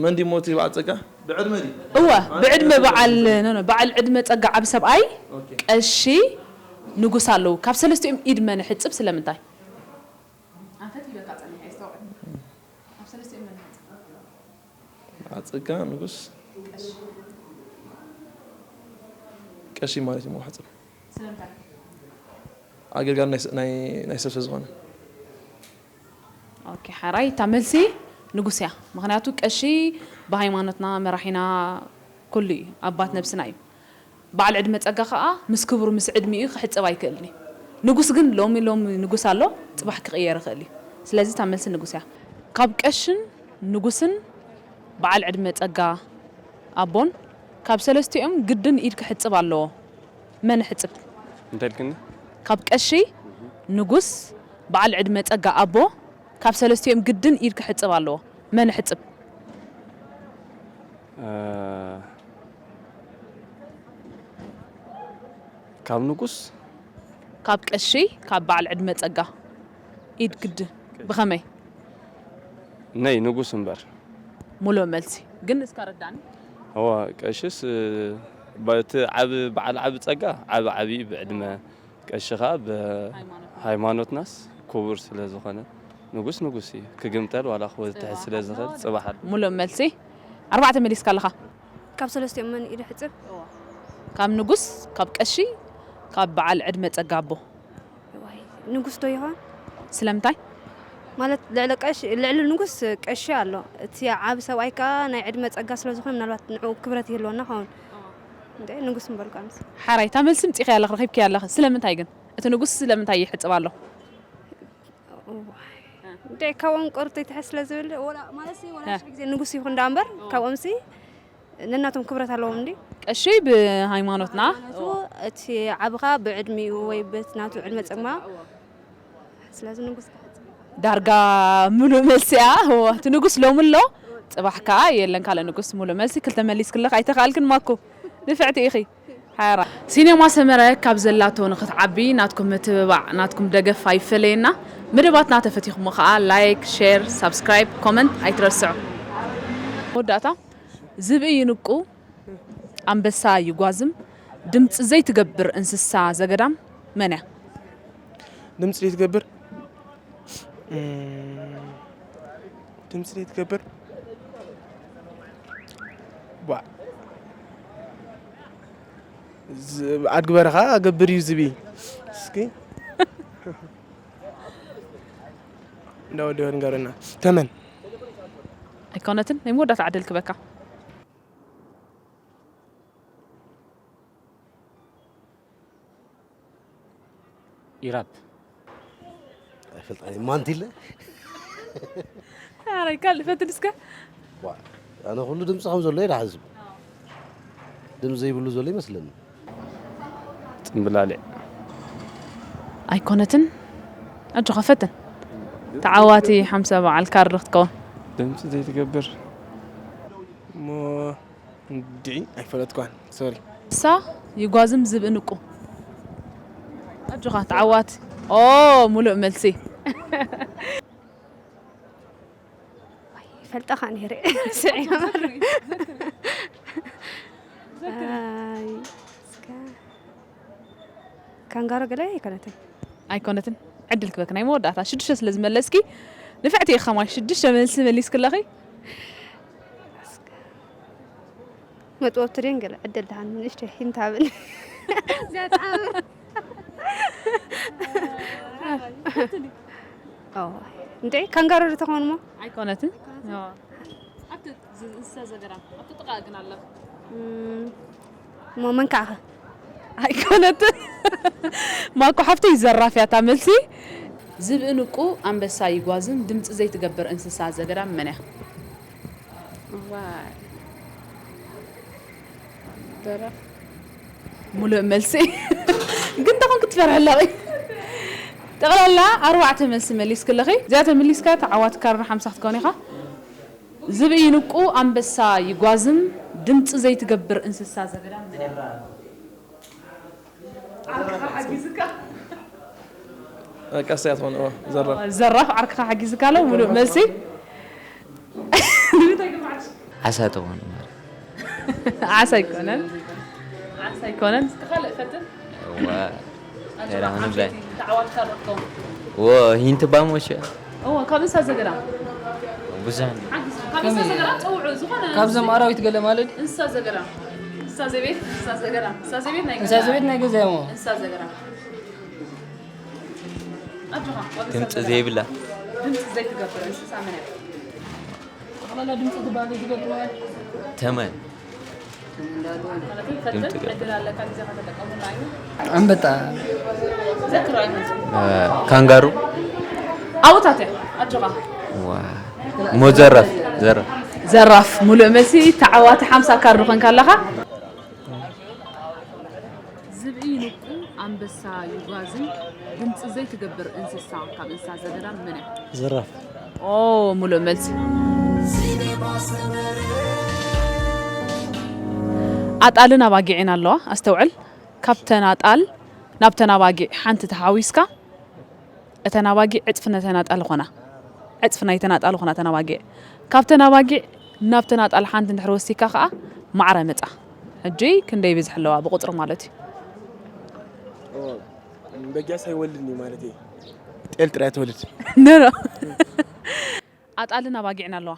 መን ድዩ ሞት በዓል ጸጋ? ብዕድመ ድዩ? እወ፣ ብዕድመ በዓል፣ ኖ፣ ኖ፣ በዓል ዕድመ ጸጋ ዓቢ ሰብኣይ ቀሺ ንጉስ ኣለዉ። ካብ ሰለስቲኦም ኢድ መን ሕጽብ ስለምንታይ? ኣንፈት ይበካ ጸኒሐ፣ የስተውዕል። ካብ ሰለስቲኦም መን ሕጽብ? በዓል ጸጋ ንጉስ ቀሺ ማለት እዩ። መዋሕጽብ ስለምንታይ? ኣገልጋሊ ናይ ስ- ናይ ናይ ሰብ ስለ ዝኾነ ኦኬ፣ ሓራይ እታ መልሲ ንጉስ እያ። ምኽንያቱ ቀሺ ብሃይማኖትና መራሒና ኩሉ እዩ፣ ኣባት ነብስና እዩ። በዓል ዕድመ ጸጋ ኸኣ ምስ ክብሩ ምስ ዕድሚኡ ክሕጽብ ኣይክእልን እዩ። ንጉስ ግን ሎሚ ሎሚ ንጉስ ኣሎ፣ ጽባሕ ክቕየር ይኽእል እዩ። ስለዚ እታ መልሲ ንጉስ እያ። ካብ ቀሽን ንጉስን በዓል ዕድመ ጸጋ ኣቦን ካብ ሰለስቲኦም ግድን ኢድ ክሕጽብ ኣለዎ። መን ሕጽብ? እንታይ ኢልክኒ? ካብ ቀሺ ንጉስ በዓል ዕድመ ጸጋ ኣቦ ካብ ሰለስቲኦም ግድን ኢድ ክሕጽብ ኣለዎ። መን ሕጽብ? እ፣ ካብ ንጉስ ካብ ቀሺ ካብ በዓል ዕድመ ጸጋ ኢድ ግድን። ብኸመይ? ነይ ንጉስ እምበር። ሙሉእ መልሲ ግን እስከ ረዳኒ። እዋ ቀሽስ እ፣ በቲ ዓብ በዓል ዓብ ጸጋ ዓብ ዓብዪ ብዕድመ ቀሺ ኸዓ ብሃይማኖትናስ ክቡር ስለ ዝኾነ ንጉስ ንጉስ እዩ። ክግምጠል ዋላ ክወትሕ ስለ ዝኽእል ጽባሕ ኣሎ። ሙሉእ መልሲ። ኣርባዕተ መሊስካ ኣለኻ። ካብ ሰለስቲኦም መን ኢዱ ሕጽብ? ካብ ንጉስ፣ ካብ ቀሺ፣ ካብ በዓል ዕድመ ጸጋ ኣቦ። ዋይ፣ ንጉስ ዶ ይኾን? ስለምንታይ? ማለት ልዕሊ ቀሺ ልዕሊ ንጉስ ቀሺ ኣሎ። እቲ ዓቢ ሰብኣይ ከኣ ናይ ዕድመ ጸጋ ስለ ዝኾነ ምናልባት ንዕኡ ክብረት ይህልወና ኸውን። እንዴ ንጉስ ምበልኩ ኣነስ። ሓራይ እታ መልሲ ምጺእካያ ኣለኺ፣ ረኺብካያ ኣለኺ። ስለምንታይ ግን? እቲ ንጉስ ስለምንታይ ይሕጽብ ኣሎ? እዋይ። እንዴ ካብኦም ቆርተይ ትሕት ስለ ዝብል ወላ ማለት ሲ ወላ ሽሕ ግዜ ንጉስ ይኹን ዳ እምበር ካብኦም ሲ ነናቶም ክብረት ኣለዎም እንዲ ቀሺ ብሃይማኖትና እቲ ዓብኻ ብዕድሚኡ ወይ በቲ ናቱ ዕድመ ጸግማ ስለዚ ንጉስ ክሕጽብ ዳርጋ ምሉእ መልሲ እያ። እወ፣ እቲ ንጉስ ሎሚ ኣሎ፣ ጽባሕ ከኣ የለን ካልእ ንጉስ። ምሉእ መልሲ ክልተ መሊስክለኽ ኣይተኻእልክን ማኩ። ንፍዕቲ ኢኺ። ሓራ ሲኔማ ሰመረ ካብ ዘላቶ ንክትዓቢ ናትኩም ምትብባዕ ናትኩም ደገፍ ኣይፈለየና። መደባትና ተፈቲኹሞ ከኣ ላይክ፣ ሼር፣ ሳብስክራይብ፣ ኮመንት ኣይትረስዑ። መወዳእታ ዝብኢ ይንቁ፣ ኣንበሳ ይጓዝም፣ ድምጺ ዘይትገብር እንስሳ ዘገዳም መን እያ? ድምፂ ዘይትገብር እም፣ ድምፂ ዘይትገብር ቧዕ ዝ- ኣድጊ በረኻ ገብር እዩ ዝብኢ እስኪ እንዳወደዮ ንገረና ተመን ኣይኮነትን ናይ መወዳእታ ዕድል ክበካ ኢራብ ኣይፈልጣን ማንቲለ ኣረይ ካልእ ፈትን እስከ ኣነ ኩሉ ድምፂ ከም ዘሎ እየ ዝሓስብ ድምፂ ዘይብሉ ዘሎ ይመስለኒ ፅምብላሊዕ ኣይኮነትን ኣጆኻ ፈትን ተዓዋቲ ሓምሳ በዓል ካርድ ክትከውን ድምፂ ዘይትገብር እሞ እንድዒ ኣይፈለጥኳን ሶሪ እሳ ይጓዝም ዝብኢ ንቁ ኣጆኻ ተዓዋቲ ኦ ሙሉእ መልሲ ይፈልጠኻ ነይረ ስዒ ካንጋሮ ገለ ኣይኮነትን ኣይኮነትን ዕድል ክበክ ናይ መወዳእታ ሽዱሽተ ስለ ዝመለስኪ ንፍዕቲ ኢኻ ማይ ሽዱሽተ መልሲ መሊስክለኺ መጥወብ ትሪን ገለ ዕድል ደሃን ንእሽተይ ሂንት ሃብን እንዴ ካንጋሮ ዶ ተኾን ሞ ኣይኮነትን ኣብቲ እንስሳ ዘገዳም ኣብቲ ጥቓ ግን ኣለኹ እሞ መን ከኣ ኸ? ኣይኮነትን። ማኮ ሓፍተይ ዘራፍ እያ እታ መልሲ። ዝብኢ ንቁ ኣንበሳ ይጓዝን ድምፂ ዘይትገብር እንስሳ ዘገዳም መን እያ? ዋይ። ዘራፍ። ሙሉእ መልሲ። ግን ተኾንክ ትፈርሒ ኣለኺ። ጠቕላላ ኣርባዕተ መልሲ መሊስኪ ኣለኺ። እዚኣ ተመሊስካ ተዓዋቲ ካርኒ ሓምሳ ክትከውን ኢኻ። ዝብኢ ንቁ ኣንበሳ ይጓዝን ድምፂ ዘይትገብር እንስሳ ዘገዳም መን እያ? ዓርክኻ ሓጊዝካ። ቀስ እያ ትኾን። እዋ፣ ዘራፍ። ዘራፍ ዓርክኻ ሓጊዝካ ኣሎ። ሙሉእ መልሲ። ንምንታይ ግብዓት? ዓሳ ትኾን ማለት። ዓሳ ኣይኮነን። ዓሳ ኣይኮነን። እስኪ ካልእ ፈትን። እዋ፣ ኣጆኻ፣ ተራ ምንም ዓበይቲ ተዓዋትካ ዶ ትኸውን? ዎ፣ ሂንት ባሞች። እዎ፣ ካብ እንስሳ ዘገዳም። ብዙሕ። ሓጊዝ፣ ካብ እንስሳ ዘገዳም ጸውዑ፣ ዝኾነ ካብዞም ኣራዊት ገለ ማለት? እንስሳ ዘገዳም። እንስሳ ዘቤት፣ እንስሳ ዘገዳም። እንስሳ ዘቤት ናይ እንስሳ ገዛ። ዘቤት ናይ ገዛ እሞ። እንስሳ ዘገዳም። ኣጆኻ፣ ካብ እንስሳ ድምፂ ዘገዳም። ዘይብላ። ድምፂ ዘይትገብር እንስሳ መን እያ? ጠቕላላ ድምፂ ትበሃል ዝገብርዋ። ተመን። ማለት ፈትን ድምፂ ገ- ዕድል ኣለካ፣ ግዜኻ ተጠቀመሉ። ኣንበጣ። ዘክሮ ኣይመፅእ። እ፣ ካንጋሩ። ኣብኡታት እያ። ኣጆኻ። ዋ። ሞ ዘራፍ፣ ዘራፍ። ዘራፍ፣ ሙሉእ መልሲ፣ ተዓዋቲ ሓምሳ ካርድ ኮንካ ኣለኻ። ዝብኢ ንቁ ኣንበሳ ይጓዝን ድምፂ ዘይትገብር እንስሳ ካብ እንስሳ ዘገዳም መን እያ? ዘራፍ። ኦ፣ ሙሉእ መልሲ። ኣጣልን ኣባጊዕን ኣለዋ። ኣስተውዕል። ካብተን ኣጣል ናብተን ኣባጊዕ ሓንቲ ተሓዊስካ፣ እተን ኣባጊዕ ዕጽፊ ነተን ኣጣል ኾና። ዕጽፊ ናይተን ኣጣል ኾና እተን ኣባጊዕ። ካብተን ኣባጊዕ ናብተን ኣጣል ሓንቲ እንድሕር ወሲካ ኸኣ ማዕረ መጻ። ሕጂ ክንደይ ይብዝሕ ኣለዋ ብቁጽሪ ማለት እዩ? ኦ፣ በጊዕስ ኣይወልድን እዩ ማለት እዩ። ጤል ጥራይ ትወልድ። ነሮ። ኣጣልን ኣባጊዕን ኣለዋ።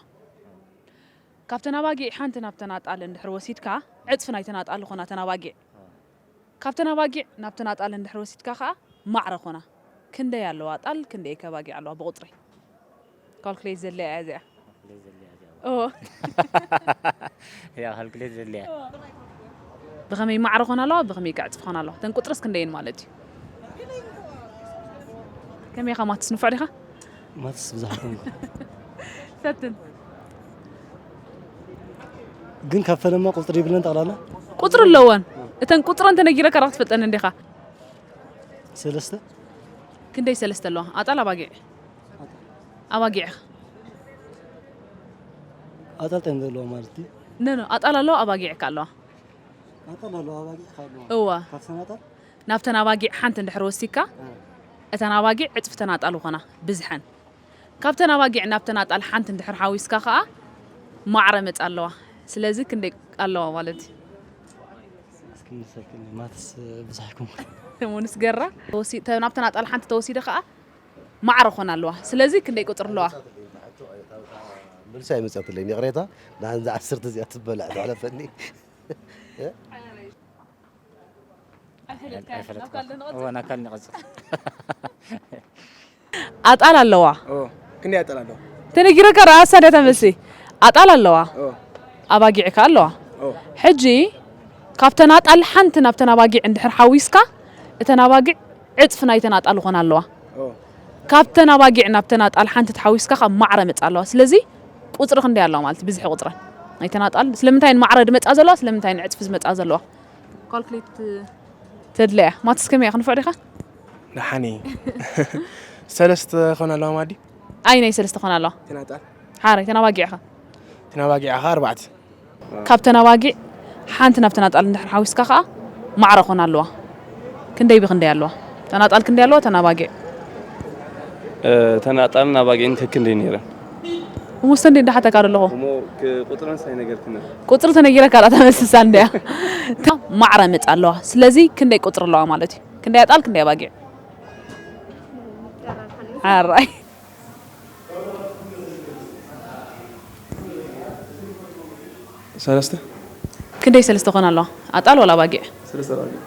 ካብተን ኣባጊዕ ሓንቲ ናብተን ኣጣል እንድሕር ወሲድካ፣ ዕጽፊ ናይተን ኣጣል ኾና እተን ኣባጊዕ። ካብተን ኣባጊዕ ናብተን ኣጣል እንድሕር ወሲድካ ኸኣ ማዕረ ኾና። ክንደይ ኣለዋ ኣጣል፣ ክንደይ ከ ኣባጊዕ ኣለዋ ብቑጽሪ? ካልኩሌት ዘድልያ እያ እዚኣ። ካልኩሌት ዘድልያ እያ። እዎ። ያ፣ ካልኩሌት ዘድልያ። ብኸመይ ማዕረ ኾና ኣለዋ፣ ብኸመይ ከ ዕጽፊ ኾና ኣለዋ? እተን ቁጽርስ ክንደየን ማለት እዩ? ከመይ ኢኻ ማትስ ንፉዕ ዲኻ? ማትስ ብዙሕ ኣይኮንኩ። ፈትን። ግን ካብ ፈለማ ቁጽሪ ይብለን ጠቕላላ? ቁጽሪ ኣለወን። እተን ቁጽረን ተነጊረካ ራኽ ትፈልጠን እንዲኻ? ሰለስተ። ክንደይ ሰለስተ ኣለዋ? ኣጣል ኣባጊዕ? ኣባጊዕ ኢኻ? ኣጣል ጤም ዘለዋ ማለት እዩ። ኖ፣ ኖ፣ ኣጣል ኣለዋ፣ ኣባጊዕ ከ ኣለዋ? ኣጣል ኣለዋ፣ ኣባጊዕ ከ ኣለዋ? እዋ። ካብ ሰናጣል? ናብተን ኣባጊዕ ሓንቲ እንድሕር ወሲካ፣ እ። እተን ኣባጊዕ ዕጽፍተን ኣጣል ኾና ብዝሐን። ካብተን ኣባጊዕ ናብተን ኣጣል ሓንቲ እንድሕር ሓዊስካ ኸኣ ማዕረ መጻ ኣለዋ። ስለዚ ክንደይ ኣለዋ ማለት እዩ? እስኪ ምሰልክኒ፣ ማትስ ብዙሕ ኣይኮንኩን። እሞ ንስገራ፣ ተወሲ-፣ ተ-፣ ናብተን ኣጣል ሓንቲ ተወሲደ ኸኣ ማዕረ ኾና ኣለዋ። ስለዚ ክንደይ ቁጽሪ ኣለዋ? መልሲ ኣይመጸትለይን፣ ይቕሬታ። ንሓንዚ ዓሰርተ እዚኣ ትበላዕ ዝሓለፈኒ። ኣይፈለጥካን። ኣይፈለጥኩ። ናብ ካልእ ንቐጽል። እወ፣ ናብ ካልእ ንቐጽል። ኣጣል ኣለዋ። ኦ፣ ክንደይ ኣጣል ኣለዋ? ተነጊረካ ዶ? ኣሳዳታ መልሲ። ኣጣል ኣለዋ። ኦ። ኣባጊዕ ከ ኣለዋ። ኦ። ሕጂ ካብተን ኣጣል ሓንቲ ናብተን ኣባጊዕ እንድሕር ሓዊስካ፣ እተን ኣባጊዕ ዕጽፊ ናይተን ኣጣል ኾና ኣለዋ። ኦ። ካብተን ኣባጊዕ ናብተን ኣጣል ሓንቲ ተሓዊስካ ካብ ማዕረ መጻ ኣለዋ። ስለዚ ቁጽሪ ክንደይ ኣለዋ ማለት እዩ? ብዝሒ ቁጽረን ናይተን ኣጣል ስለምንታይ እየን ማዕረ ድመጻ ዘለዋ? ስለምንታይ እየን ዕጽፊ ዝመጻ ዘለዋ? ካልኩሌት ተድልያ። ማትስ ከመይ ኢኻ? ንፉዕ ዲኻ? ደሓን እየ። ሰለስተ ኾና ኣለዋ ማዲ? ኣይ፣ ናይ ሰለስተ ኾና ኣለዋ። እተን ኣጣል? ሓራይ፣ እተን ኣባጊዕ ኸ? እተን ኣባጊዕ ኸ ኣርባዕተ። ካብተን ኣባጊዕ ሓንቲ ናብተን ኣጣል እንድሕር ሓዊስካ ኸኣ ማዕረ ኾና ኣለዋ። ክንደይ ብኽንደይ ኣለዋ? እተን ኣጣል ክንደይ ኣለዋ? እተን ኣባጊዕ? እ፣ እተን ኣጣልን ኣባጊዕን ከክንደይ ነይረን? እሞ እስተ እንዴ እንዳሓተካ ዶ ኣለኹ? እሞ ክ-፣ ቁጽረን ሳይነገርክና? ቁጽሪ ተነጊረካ ዳ ተመስሳ እንድያ። ማዕረ መጻ ኣለዋ። ስለዚ ክንደይ ቁጽሪ ኣለዋ ማለት እዩ? ክንደይ ኣጣል፣ ክንደይ ኣባጊዕ? ኣራይ። ሰለስተ። ክንደይ ሰለስተ ኾና ኣለዋ? ኣጣል ወላ ኣባጊዕ? ሰለስተ ኣባጊዕ።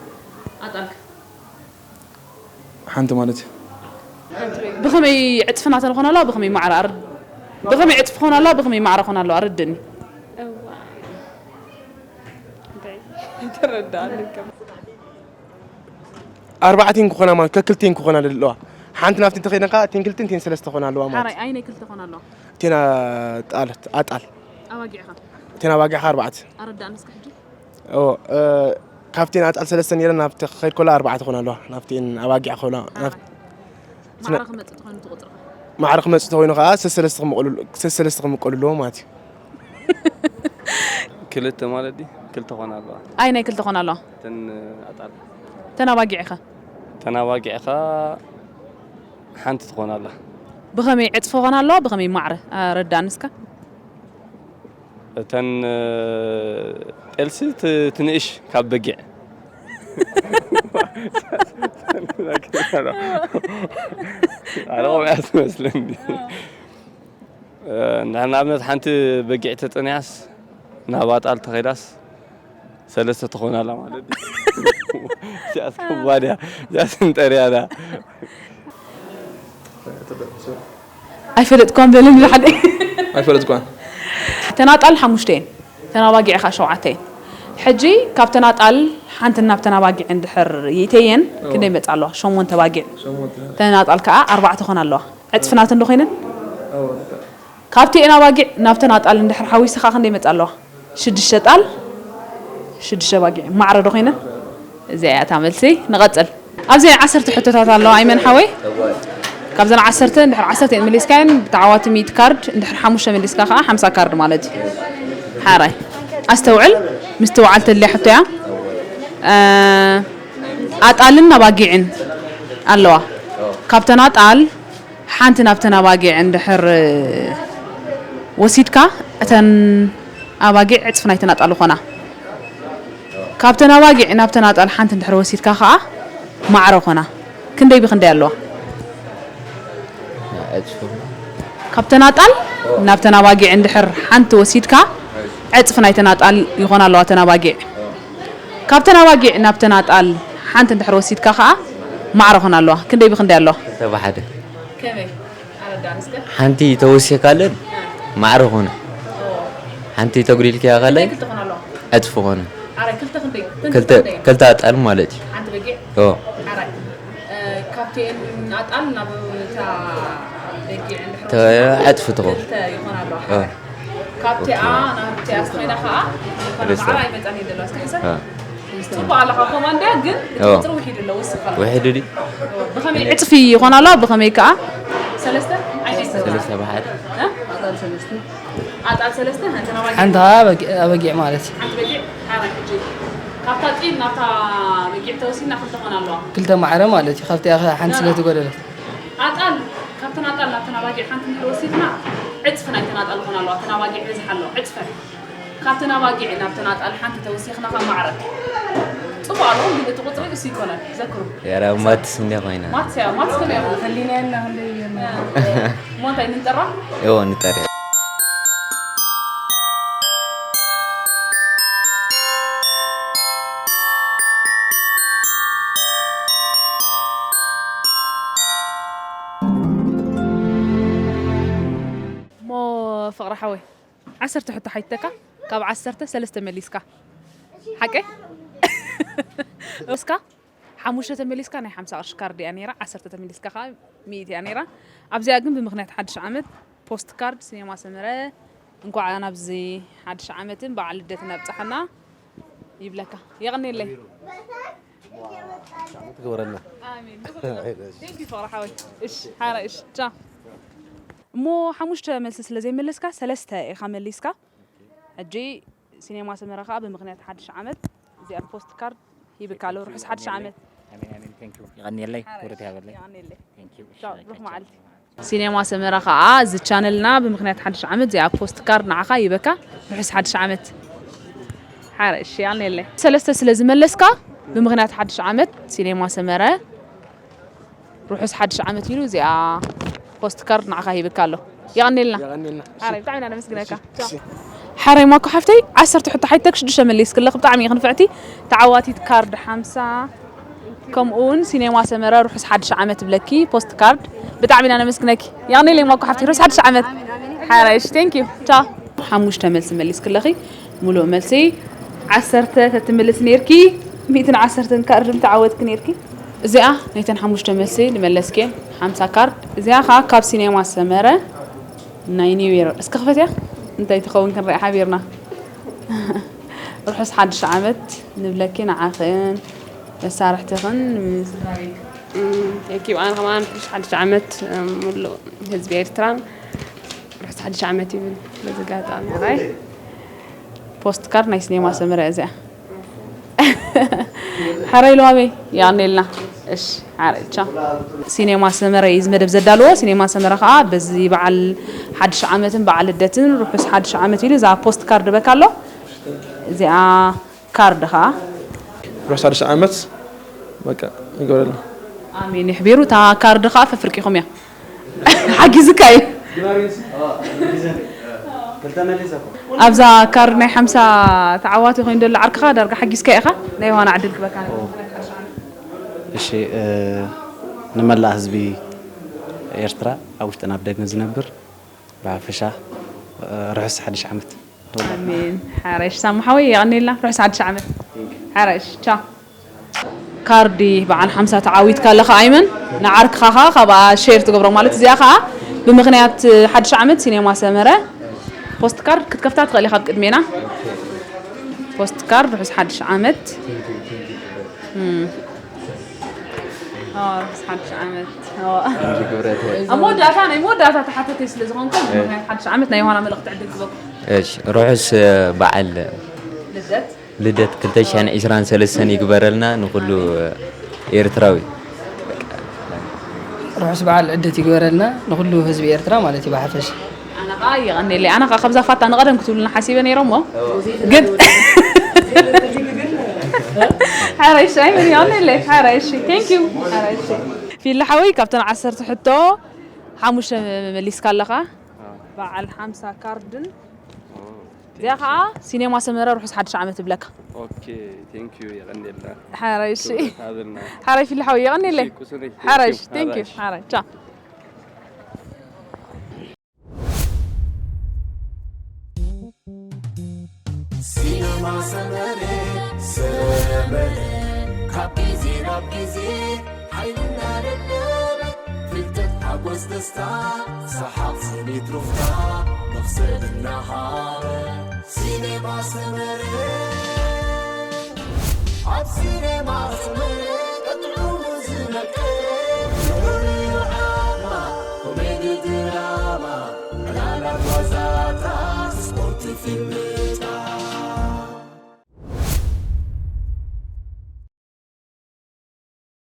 ኣጣል። ሓንቲ ማለት እዩ። ብኸመይ ዕጽፊ ናተን ኾና ኣለዋ? ብኸመይ ማዕረ ኣር-፣ ብኸመይ ዕጽፊ ኾና ኣለዋ? ብኸመይ ማዕረ ኾና ኣለዋ? ኣረድእኒ። እዋ። ተረዳእኒ። ኣርባዕቲን ክኾና ማለት ከክልቲን ክኾና ኣለዋ። ሓንቲ ናብቲ እንተኸይደን ከዓ እቲን ክልቲን እቲን ሰለስተ ክኾና ኣለዋ ማለት ሓራይ ኣይነይ ክልተ ኾና ኣለዋ። እቲና ጣለት ኣጣል ኣባጊዕኻ እቲና ኣባጊዕኻ ኣርባዕተ ኣረዳእኒ እስከ ሕጂ። ኦ ካብቲን ኣጣል ሰለስተ ነይረን ናብቲ ክኸይድ ከሎ ኣርባዕተ ክኾና ኣለዋ። ናብቲን ኣባጊዕ ከሎ ናብቲ ማዕረ ክመፅእ ተኾይኑ ትቑፅርኻ ማዕረ ክመፅእ ተኾይኑ ከዓ ሰሰለስተ ክምቀሉ ኣለዎ ማለት እዩ። ክልተ ማለት ድዩ? ክልተ ኾና ኣለዋ። ኣይ ናይ ክልተ ኾና ኣለዋ። እተን ኣጣል ተናባጊዕኻ ተናባጊዕኻ ሓንቲ ትኾን ኣላ። ብኸመይ ዕፅፊ ኾና ኣለዋ ብኸመይ ማዕረ ኣረዳእኒ እስከ። እተን ጤልሲ ት- ትንእሽ ካብ በጊዕ ኣረቆምያ ትመስለኒ። ንኣብነት ሓንቲ በጊዕ ተፀኒያስ ናብ ኣጣል ተኸይዳስ ሰለስተ ትኾን ኣላ ማለት እዩ። እዚኣስ ከባድ እያ። እዚኣስ እንጠርያ እያ። ኣይፈለጥኳን በለኒ ብሓደ ኣይፈለጥኳን። ተናጣል ሓሙሽተ እየን ተናባጊዕ ከዓ ሸውዓተ እየን። ሕጂ ካብ ተናጣል ሓንቲ ናብ ተናባጊዕ እንድሕር ይእተየን ክንደይ መፃ ኣለዋ? ሸሞንተ ባጊዕ። ተናጣል ከዓ ኣርባዕተ ኾን ኣለዋ። ዕፅፍናት እንዶ ኮይነን ካብቲ ኤና ባጊዕ ናብ ተናጣል እንድሕር ሓዊስኻ ክንደይ መፃ ኣለዋ? ሽዱሽተ ጣል ሽዱሽተ ባጊዕ ማዕረ ዶ ኮይነን? እዚኣ እያ እታ መልሲ። ንቐፅል። ኣብዚ ናይ ዓሰርተ ሕቶታት ኣለዋ ኣይመን ሓወይ። ካብዘን ዓሰርተ እንድሕር ዓሰርተ እየን መሊስካየን ብተዓዋቲ ሚእቲ ካርድ፣ እንድሕር ሓሙሽተ መሊስካ ከዓ ሓምሳ ካርድ ማለት እዩ። ሓራይ ኣስተውዕል፣ ምስትውዓል ተድልያ ሕቶ እያ። ኣጣልን ኣባጊዕን ኣለዋ። ካብተን ኣጣል ሓንቲ ናብተን ኣባጊዕ እንድሕር ወሲድካ እተን ኣባጊዕ ዕፅፊ ናይተን ኣጣል ይኾና። ካብተን ኣባጊዕ ናብተን ኣጣል ሓንቲ እንድሕር ወሲድካ ከዓ ማዕረ ኾና። ክንደይ ብክንደይ ኣለዋ? ዕፅፉ ካብተን ኣጣል ናብተን ኣባጊዕ እንድሕር ሓንቲ ወሲድካ ዕፅፊ ናይተን ኣጣል ይኾና ኣለዋ እተን ኣባጊዕ። ካብተን ኣባጊዕ ናብተን ኣጣል ሓንቲ እንድሕር ወሲድካ ከዓ ማዕረ ኾና ኣለዋ። ክንደይ ብክንደይ ኣለዋ? ክልተ ብሓደ ከመይ ኣረዳን እስከ ሓንቲ ተወሲኻለን ማዕረ ኾነ ሓንቲ ተጉዲልክያ ካላይ ክልተ ኾና ኣለዋ። ዕፅፊ ኾነ ኣረ ክልተ ክንደይ ክልተ ክልተ ኣጣል ማለት እዩ ሓንቲ በጊዕ ኦ ኣረ ካብቲኤን ኣጣል ናብ እታ በጊዕ እንድሕር ተ- ዕፅፊ ትኾን ክልተ ይኾና ኣለዋ ኦ ካብቲኣ ናብቲኣ ዝተኸይዳ ከዓ ዝኾነ ርስተ። ማዕረ ኣይመፃን እዩ ዘለዋ እስከ ሕሰብ አ፣ ፅቡቅ ኣለኻ ኮማንዳ ግን እቲ ኦ። ቁፅሪ ውሒዱ ኣሎ ወስኽ ኣሎ ውሕዱ ድዩ ብኸመይ ዕፅፊ ይኾን ኣሎ ብኸመይ ከዓ ሰለስተ ዓይነት ሰለስተ ብሓደ ኣጣል ሰለስተ ሓንቲ ናባይ ሓንቲ ከዓ ኣበጊ- ኣበጊዕ ማለት እዩ ሓንቲ በጊዕ ሓራ ሕጂ ካብታ ጢል ናብታ በጊዕ ተወሲድና ክልተ ኾና ኣለዋ ክልተ ማዕረ ማለት እዩ ካብቲ ሓንቲ ስለ ትጎደለት ኣጣል ካብተን ኣጣል ናብተን ኣባጊዕ ሓንቲ እንድሕር ወሲድና ዕፅፊ ናይተን ኣጣል ኾና ኣለዋ እተን ኣባጊዕ በዝሓ ኣለዋ ዕፅፈን ካብተን ኣባጊዕ ናብተን ኣጣል ሓንቲ ተወሲኽና ካብ ማዕረ ፅቡቅ ኣለዎ ግን እቲ ቁፅሪ እሱ ይኮነን ዘክሩ ያራ ማትስ እንደ ኮይና ማትስ እያ ማትስ ከመይ እያ ከሊናየና ክንደይ እሞ እንታይ ንንጠራ እዎ ንጠርያ እሞ ፍቕሪ ሓወይ ዓሰርተ ሕቶ ሓይተካ ካብ ዓሰርተ ሰለስተ መሊስካ ሓቀ እስካ ሓሙሽተ ተመሊስካ ናይ ሓምሳ ቅርሺ ካርድ እያ ነይራ ዓሰርተ ተመሊስካ ከዓ ሚእቲ እያ ነይራ ኣብዚኣ ግን ብምክንያት ሓድሽ ዓመት ፖስት ካርድ ሲኔማ ሰመረ እንኳዕ ናብዚ ሓድሽ ዓመትን በዓል ልደትን ኣብፀሐና ይብለካ የቐኒለይ ትግበረና ኣሜን ንኹሉ Thank you ፍቕሪ ሓወይ እሺ ሓራ እሺ ቻ እሞ ሓሙሽተ መልሲ ስለ ዘይመለስካ ሰለስተ ኢኻ መሊስካ ሕጂ ሲኔማ ሰመራ ከዓ ብምክንያት ሓድሽ ዓመት እዚኣ ፖስት ካርድ ሂብካ ኣሎ ርሑስ ሓድሽ ዓመት የቐንየለይ ክብረት ያበለይ ብሩክ መዓልቲ ሲኔማ ሰመራ ከዓ እዚ ቻነልና ብምክንያት ሓድሽ ዓመት እዚኣ ፖስት ካርድ ንዓኻ ይበካ ርሑስ ሓድሽ ዓመት ሓረ እሺ ኣልኔለ ሰለስተ ስለ ዝመለስካ ብምክንያት ሓድሽ ዓመት ሲኔማ ሰመረ ርሑስ ሓድሽ ዓመት ኢሉ እዚኣ ፖስት ካርድ ንዓኻ ሂብካ ኣሎ የቐኔልና ሓረ ብጣዕሚ ኢና ነመስግነካ ሓራይ ማኮ ሓፍተይ ዓሰርተ ሕቶ ሓይተክ ሽዱሽተ መሊስክለክ ብጣዕሚ ኢክ ንፍዕቲ ተዓዋቲት ካርድ ሓምሳ ከምኡ እውን ሲኔማ ሰመረ ርሑስ ሓድሽ ዓመት ብለኪ ፖስት ካርድ ብጣዕሚ ኢና ነመስግነኪ የቕኔለይ ማኮ ሓፍቲ ርሑስ ሓድሽ ዓመት ሓራይሽ ቴንክ ዩ ቻ ሓሙሽተ መልሲ መሊስክለኺ ሙሉእ መልሲ ዓሰርተ ተትምልስ ኔርኪ፣ ሚእትን ዓሰርተን ካርድ ምተዓወትኪ ኔርኪ። እዚኣ ናይተን ሓሙሽተ መልሲ ንመለስክየን ሓምሳ ካርድ። እዚኣ ኸዓ ካብ ሲኔማ ሰመረ ናይ ኒው ይር። እስኪ ክፈትያ እንታይ ትኸውን ክንርኢ ሓቢርና። ርሑስ ሓድሽ ዓመት ንብለኪ ንዓኽን መሳርሕትኽን ንምስድራቤት። ቴንኪዩ። ኣነ ከማን ርሑስ ሓድሽ ዓመት ሙሉእ ህዝቢ ኤርትራን ርሑስ ሓድሽ ዓመት ይብል። በዚ ኣጋጣሚ ራይ ፖስት ካርድ ናይ ሲኔማ ሰመረ እዚኣ። ሓራይ ለዋበይ የቐኔልና። እሺ ሓራይ ቻው። ሲኔማ ሰመረ እዩ እዚ መደብ ዘዳልዎ። ሲኔማ ሰመረ ከዓ በዚ በዓል ሓድሽ ዓመትን በዓል ልደትን ርሑስ ሓድሽ ዓመት ኢሉ እዛ ፖስት ካርድ በካ ኣሎ። እዚኣ ካርድ ከዓ ርሑስ ሓድሽ ዓመት በቃ ይገብረልና። ኣሜን ይሕቢሩ። እታ ካርድ ከዓ ፈፍርቂኹም እያ። ሓጊዝካ እዩ። ኣብዛ ካርድ ናይ ሓምሳ ተዓዋቲ ኮይኑ ዘሎ ዓርክኻ ዳርጋ ሓጊዝካ ኢኻ። ናይ ዮሃና ዕድል ክበካ። እሺ፣ ንመላእ ህዝቢ ኤርትራ ኣብ ውሽጥን ኣብ ደገን ዝነብር ብሓፈሻ ርሑስ ሓድሽ ዓመት። ኣሜን። ሓረሽ ሳሙ ሓወይ የቐኔልና። ርሑስ ሓድሽ ዓመት። ሓረሽ ቻው። ካርዲ በዓል ሓምሳ ተዓዊትካ ኣለኻ ኣይመን። ንዓርክኻ ኸዓ ካብኣ ሼር ትገብሮ ማለት እዚኣ ኸዓ ብምኽንያት ሓድሽ ዓመት ሲኔማ ሰመረ ፖስት ካርድ ክትከፍታ ትኽእል ኢኻ ኣብ ቅድሜና። ፖስት ካርድ ርሑስ ሓድሽ ዓመት። እም። ኣዎ፣ ርሑስ ሓድሽ ዓመት። ኣዎ። ኣብ መወዳእታ ናይ መወዳእታ ተሓተተይ ስለ ዝኾንኩ ብምኽንያት ሓድሽ ዓመት ናይ ዮሃና መልእኽቲ ዕድል ክበኩም። እሺ፣ ርሑስ በዓል ልደት ልደት ክልተ ሽሕን ዕስራን ሰለስተን ይግበረልና ንኩሉ ኤርትራዊ። ርሑስ በዓል ልደት ይግበረልና ንኩሉ ህዝቢ ኤርትራ ማለት እዩ ብሓፈሽ። ኣነ ኸዓ የቐኔለይ። ኣነ ኸዓ ካብዛ ፋታ ንቐደም ክትብሉና ሓሲበ ነይረ እሞ ግን ሓረሽ ኣይመን የቐኔለይ። ሓረሽ ቴንክ ዩ። ሓረሽ ፊሊ ሓወይ ካብተን ዓሰርተ ሕቶ ሓሙሽተ መሊስካ ኣለኻ። በዓል ሓምሳ ካርድን እዚኣ ከዓ ሲኔማ ሰመረ ርሑስ ሓድሽ ዓመት እብለካ። ኦኬ ቴንክ ዩ የቐኔልና። ሓራይ እሺ። ክብረት ሃበልና። ሓራይ ፊሊ ሓወይ የቐኔለይ። እሺ፣ ቁስሪ። ሓራይ እሺ ዩ፣ ቴንክ ዩ። ሓራይ። ሓራይ ቻው። ሲነማ ሰመረ ሰመረ ካብ ግዜ ናብ ግዜ ሓይልና ለለበ ፍልጠት ሓጎስ ደስታ ሰሓቕ ስኒት ሩፍታ መኽሰብ እናሃበ ሲነማ ሰመረ ኣብ ሲነማ ሰመረ ቀጥዑ ዝመቀ ፍቕሪ ዓማ ኮሜዲ ድራማ ዕላላት ዋዛታት ስፖርት ፊልም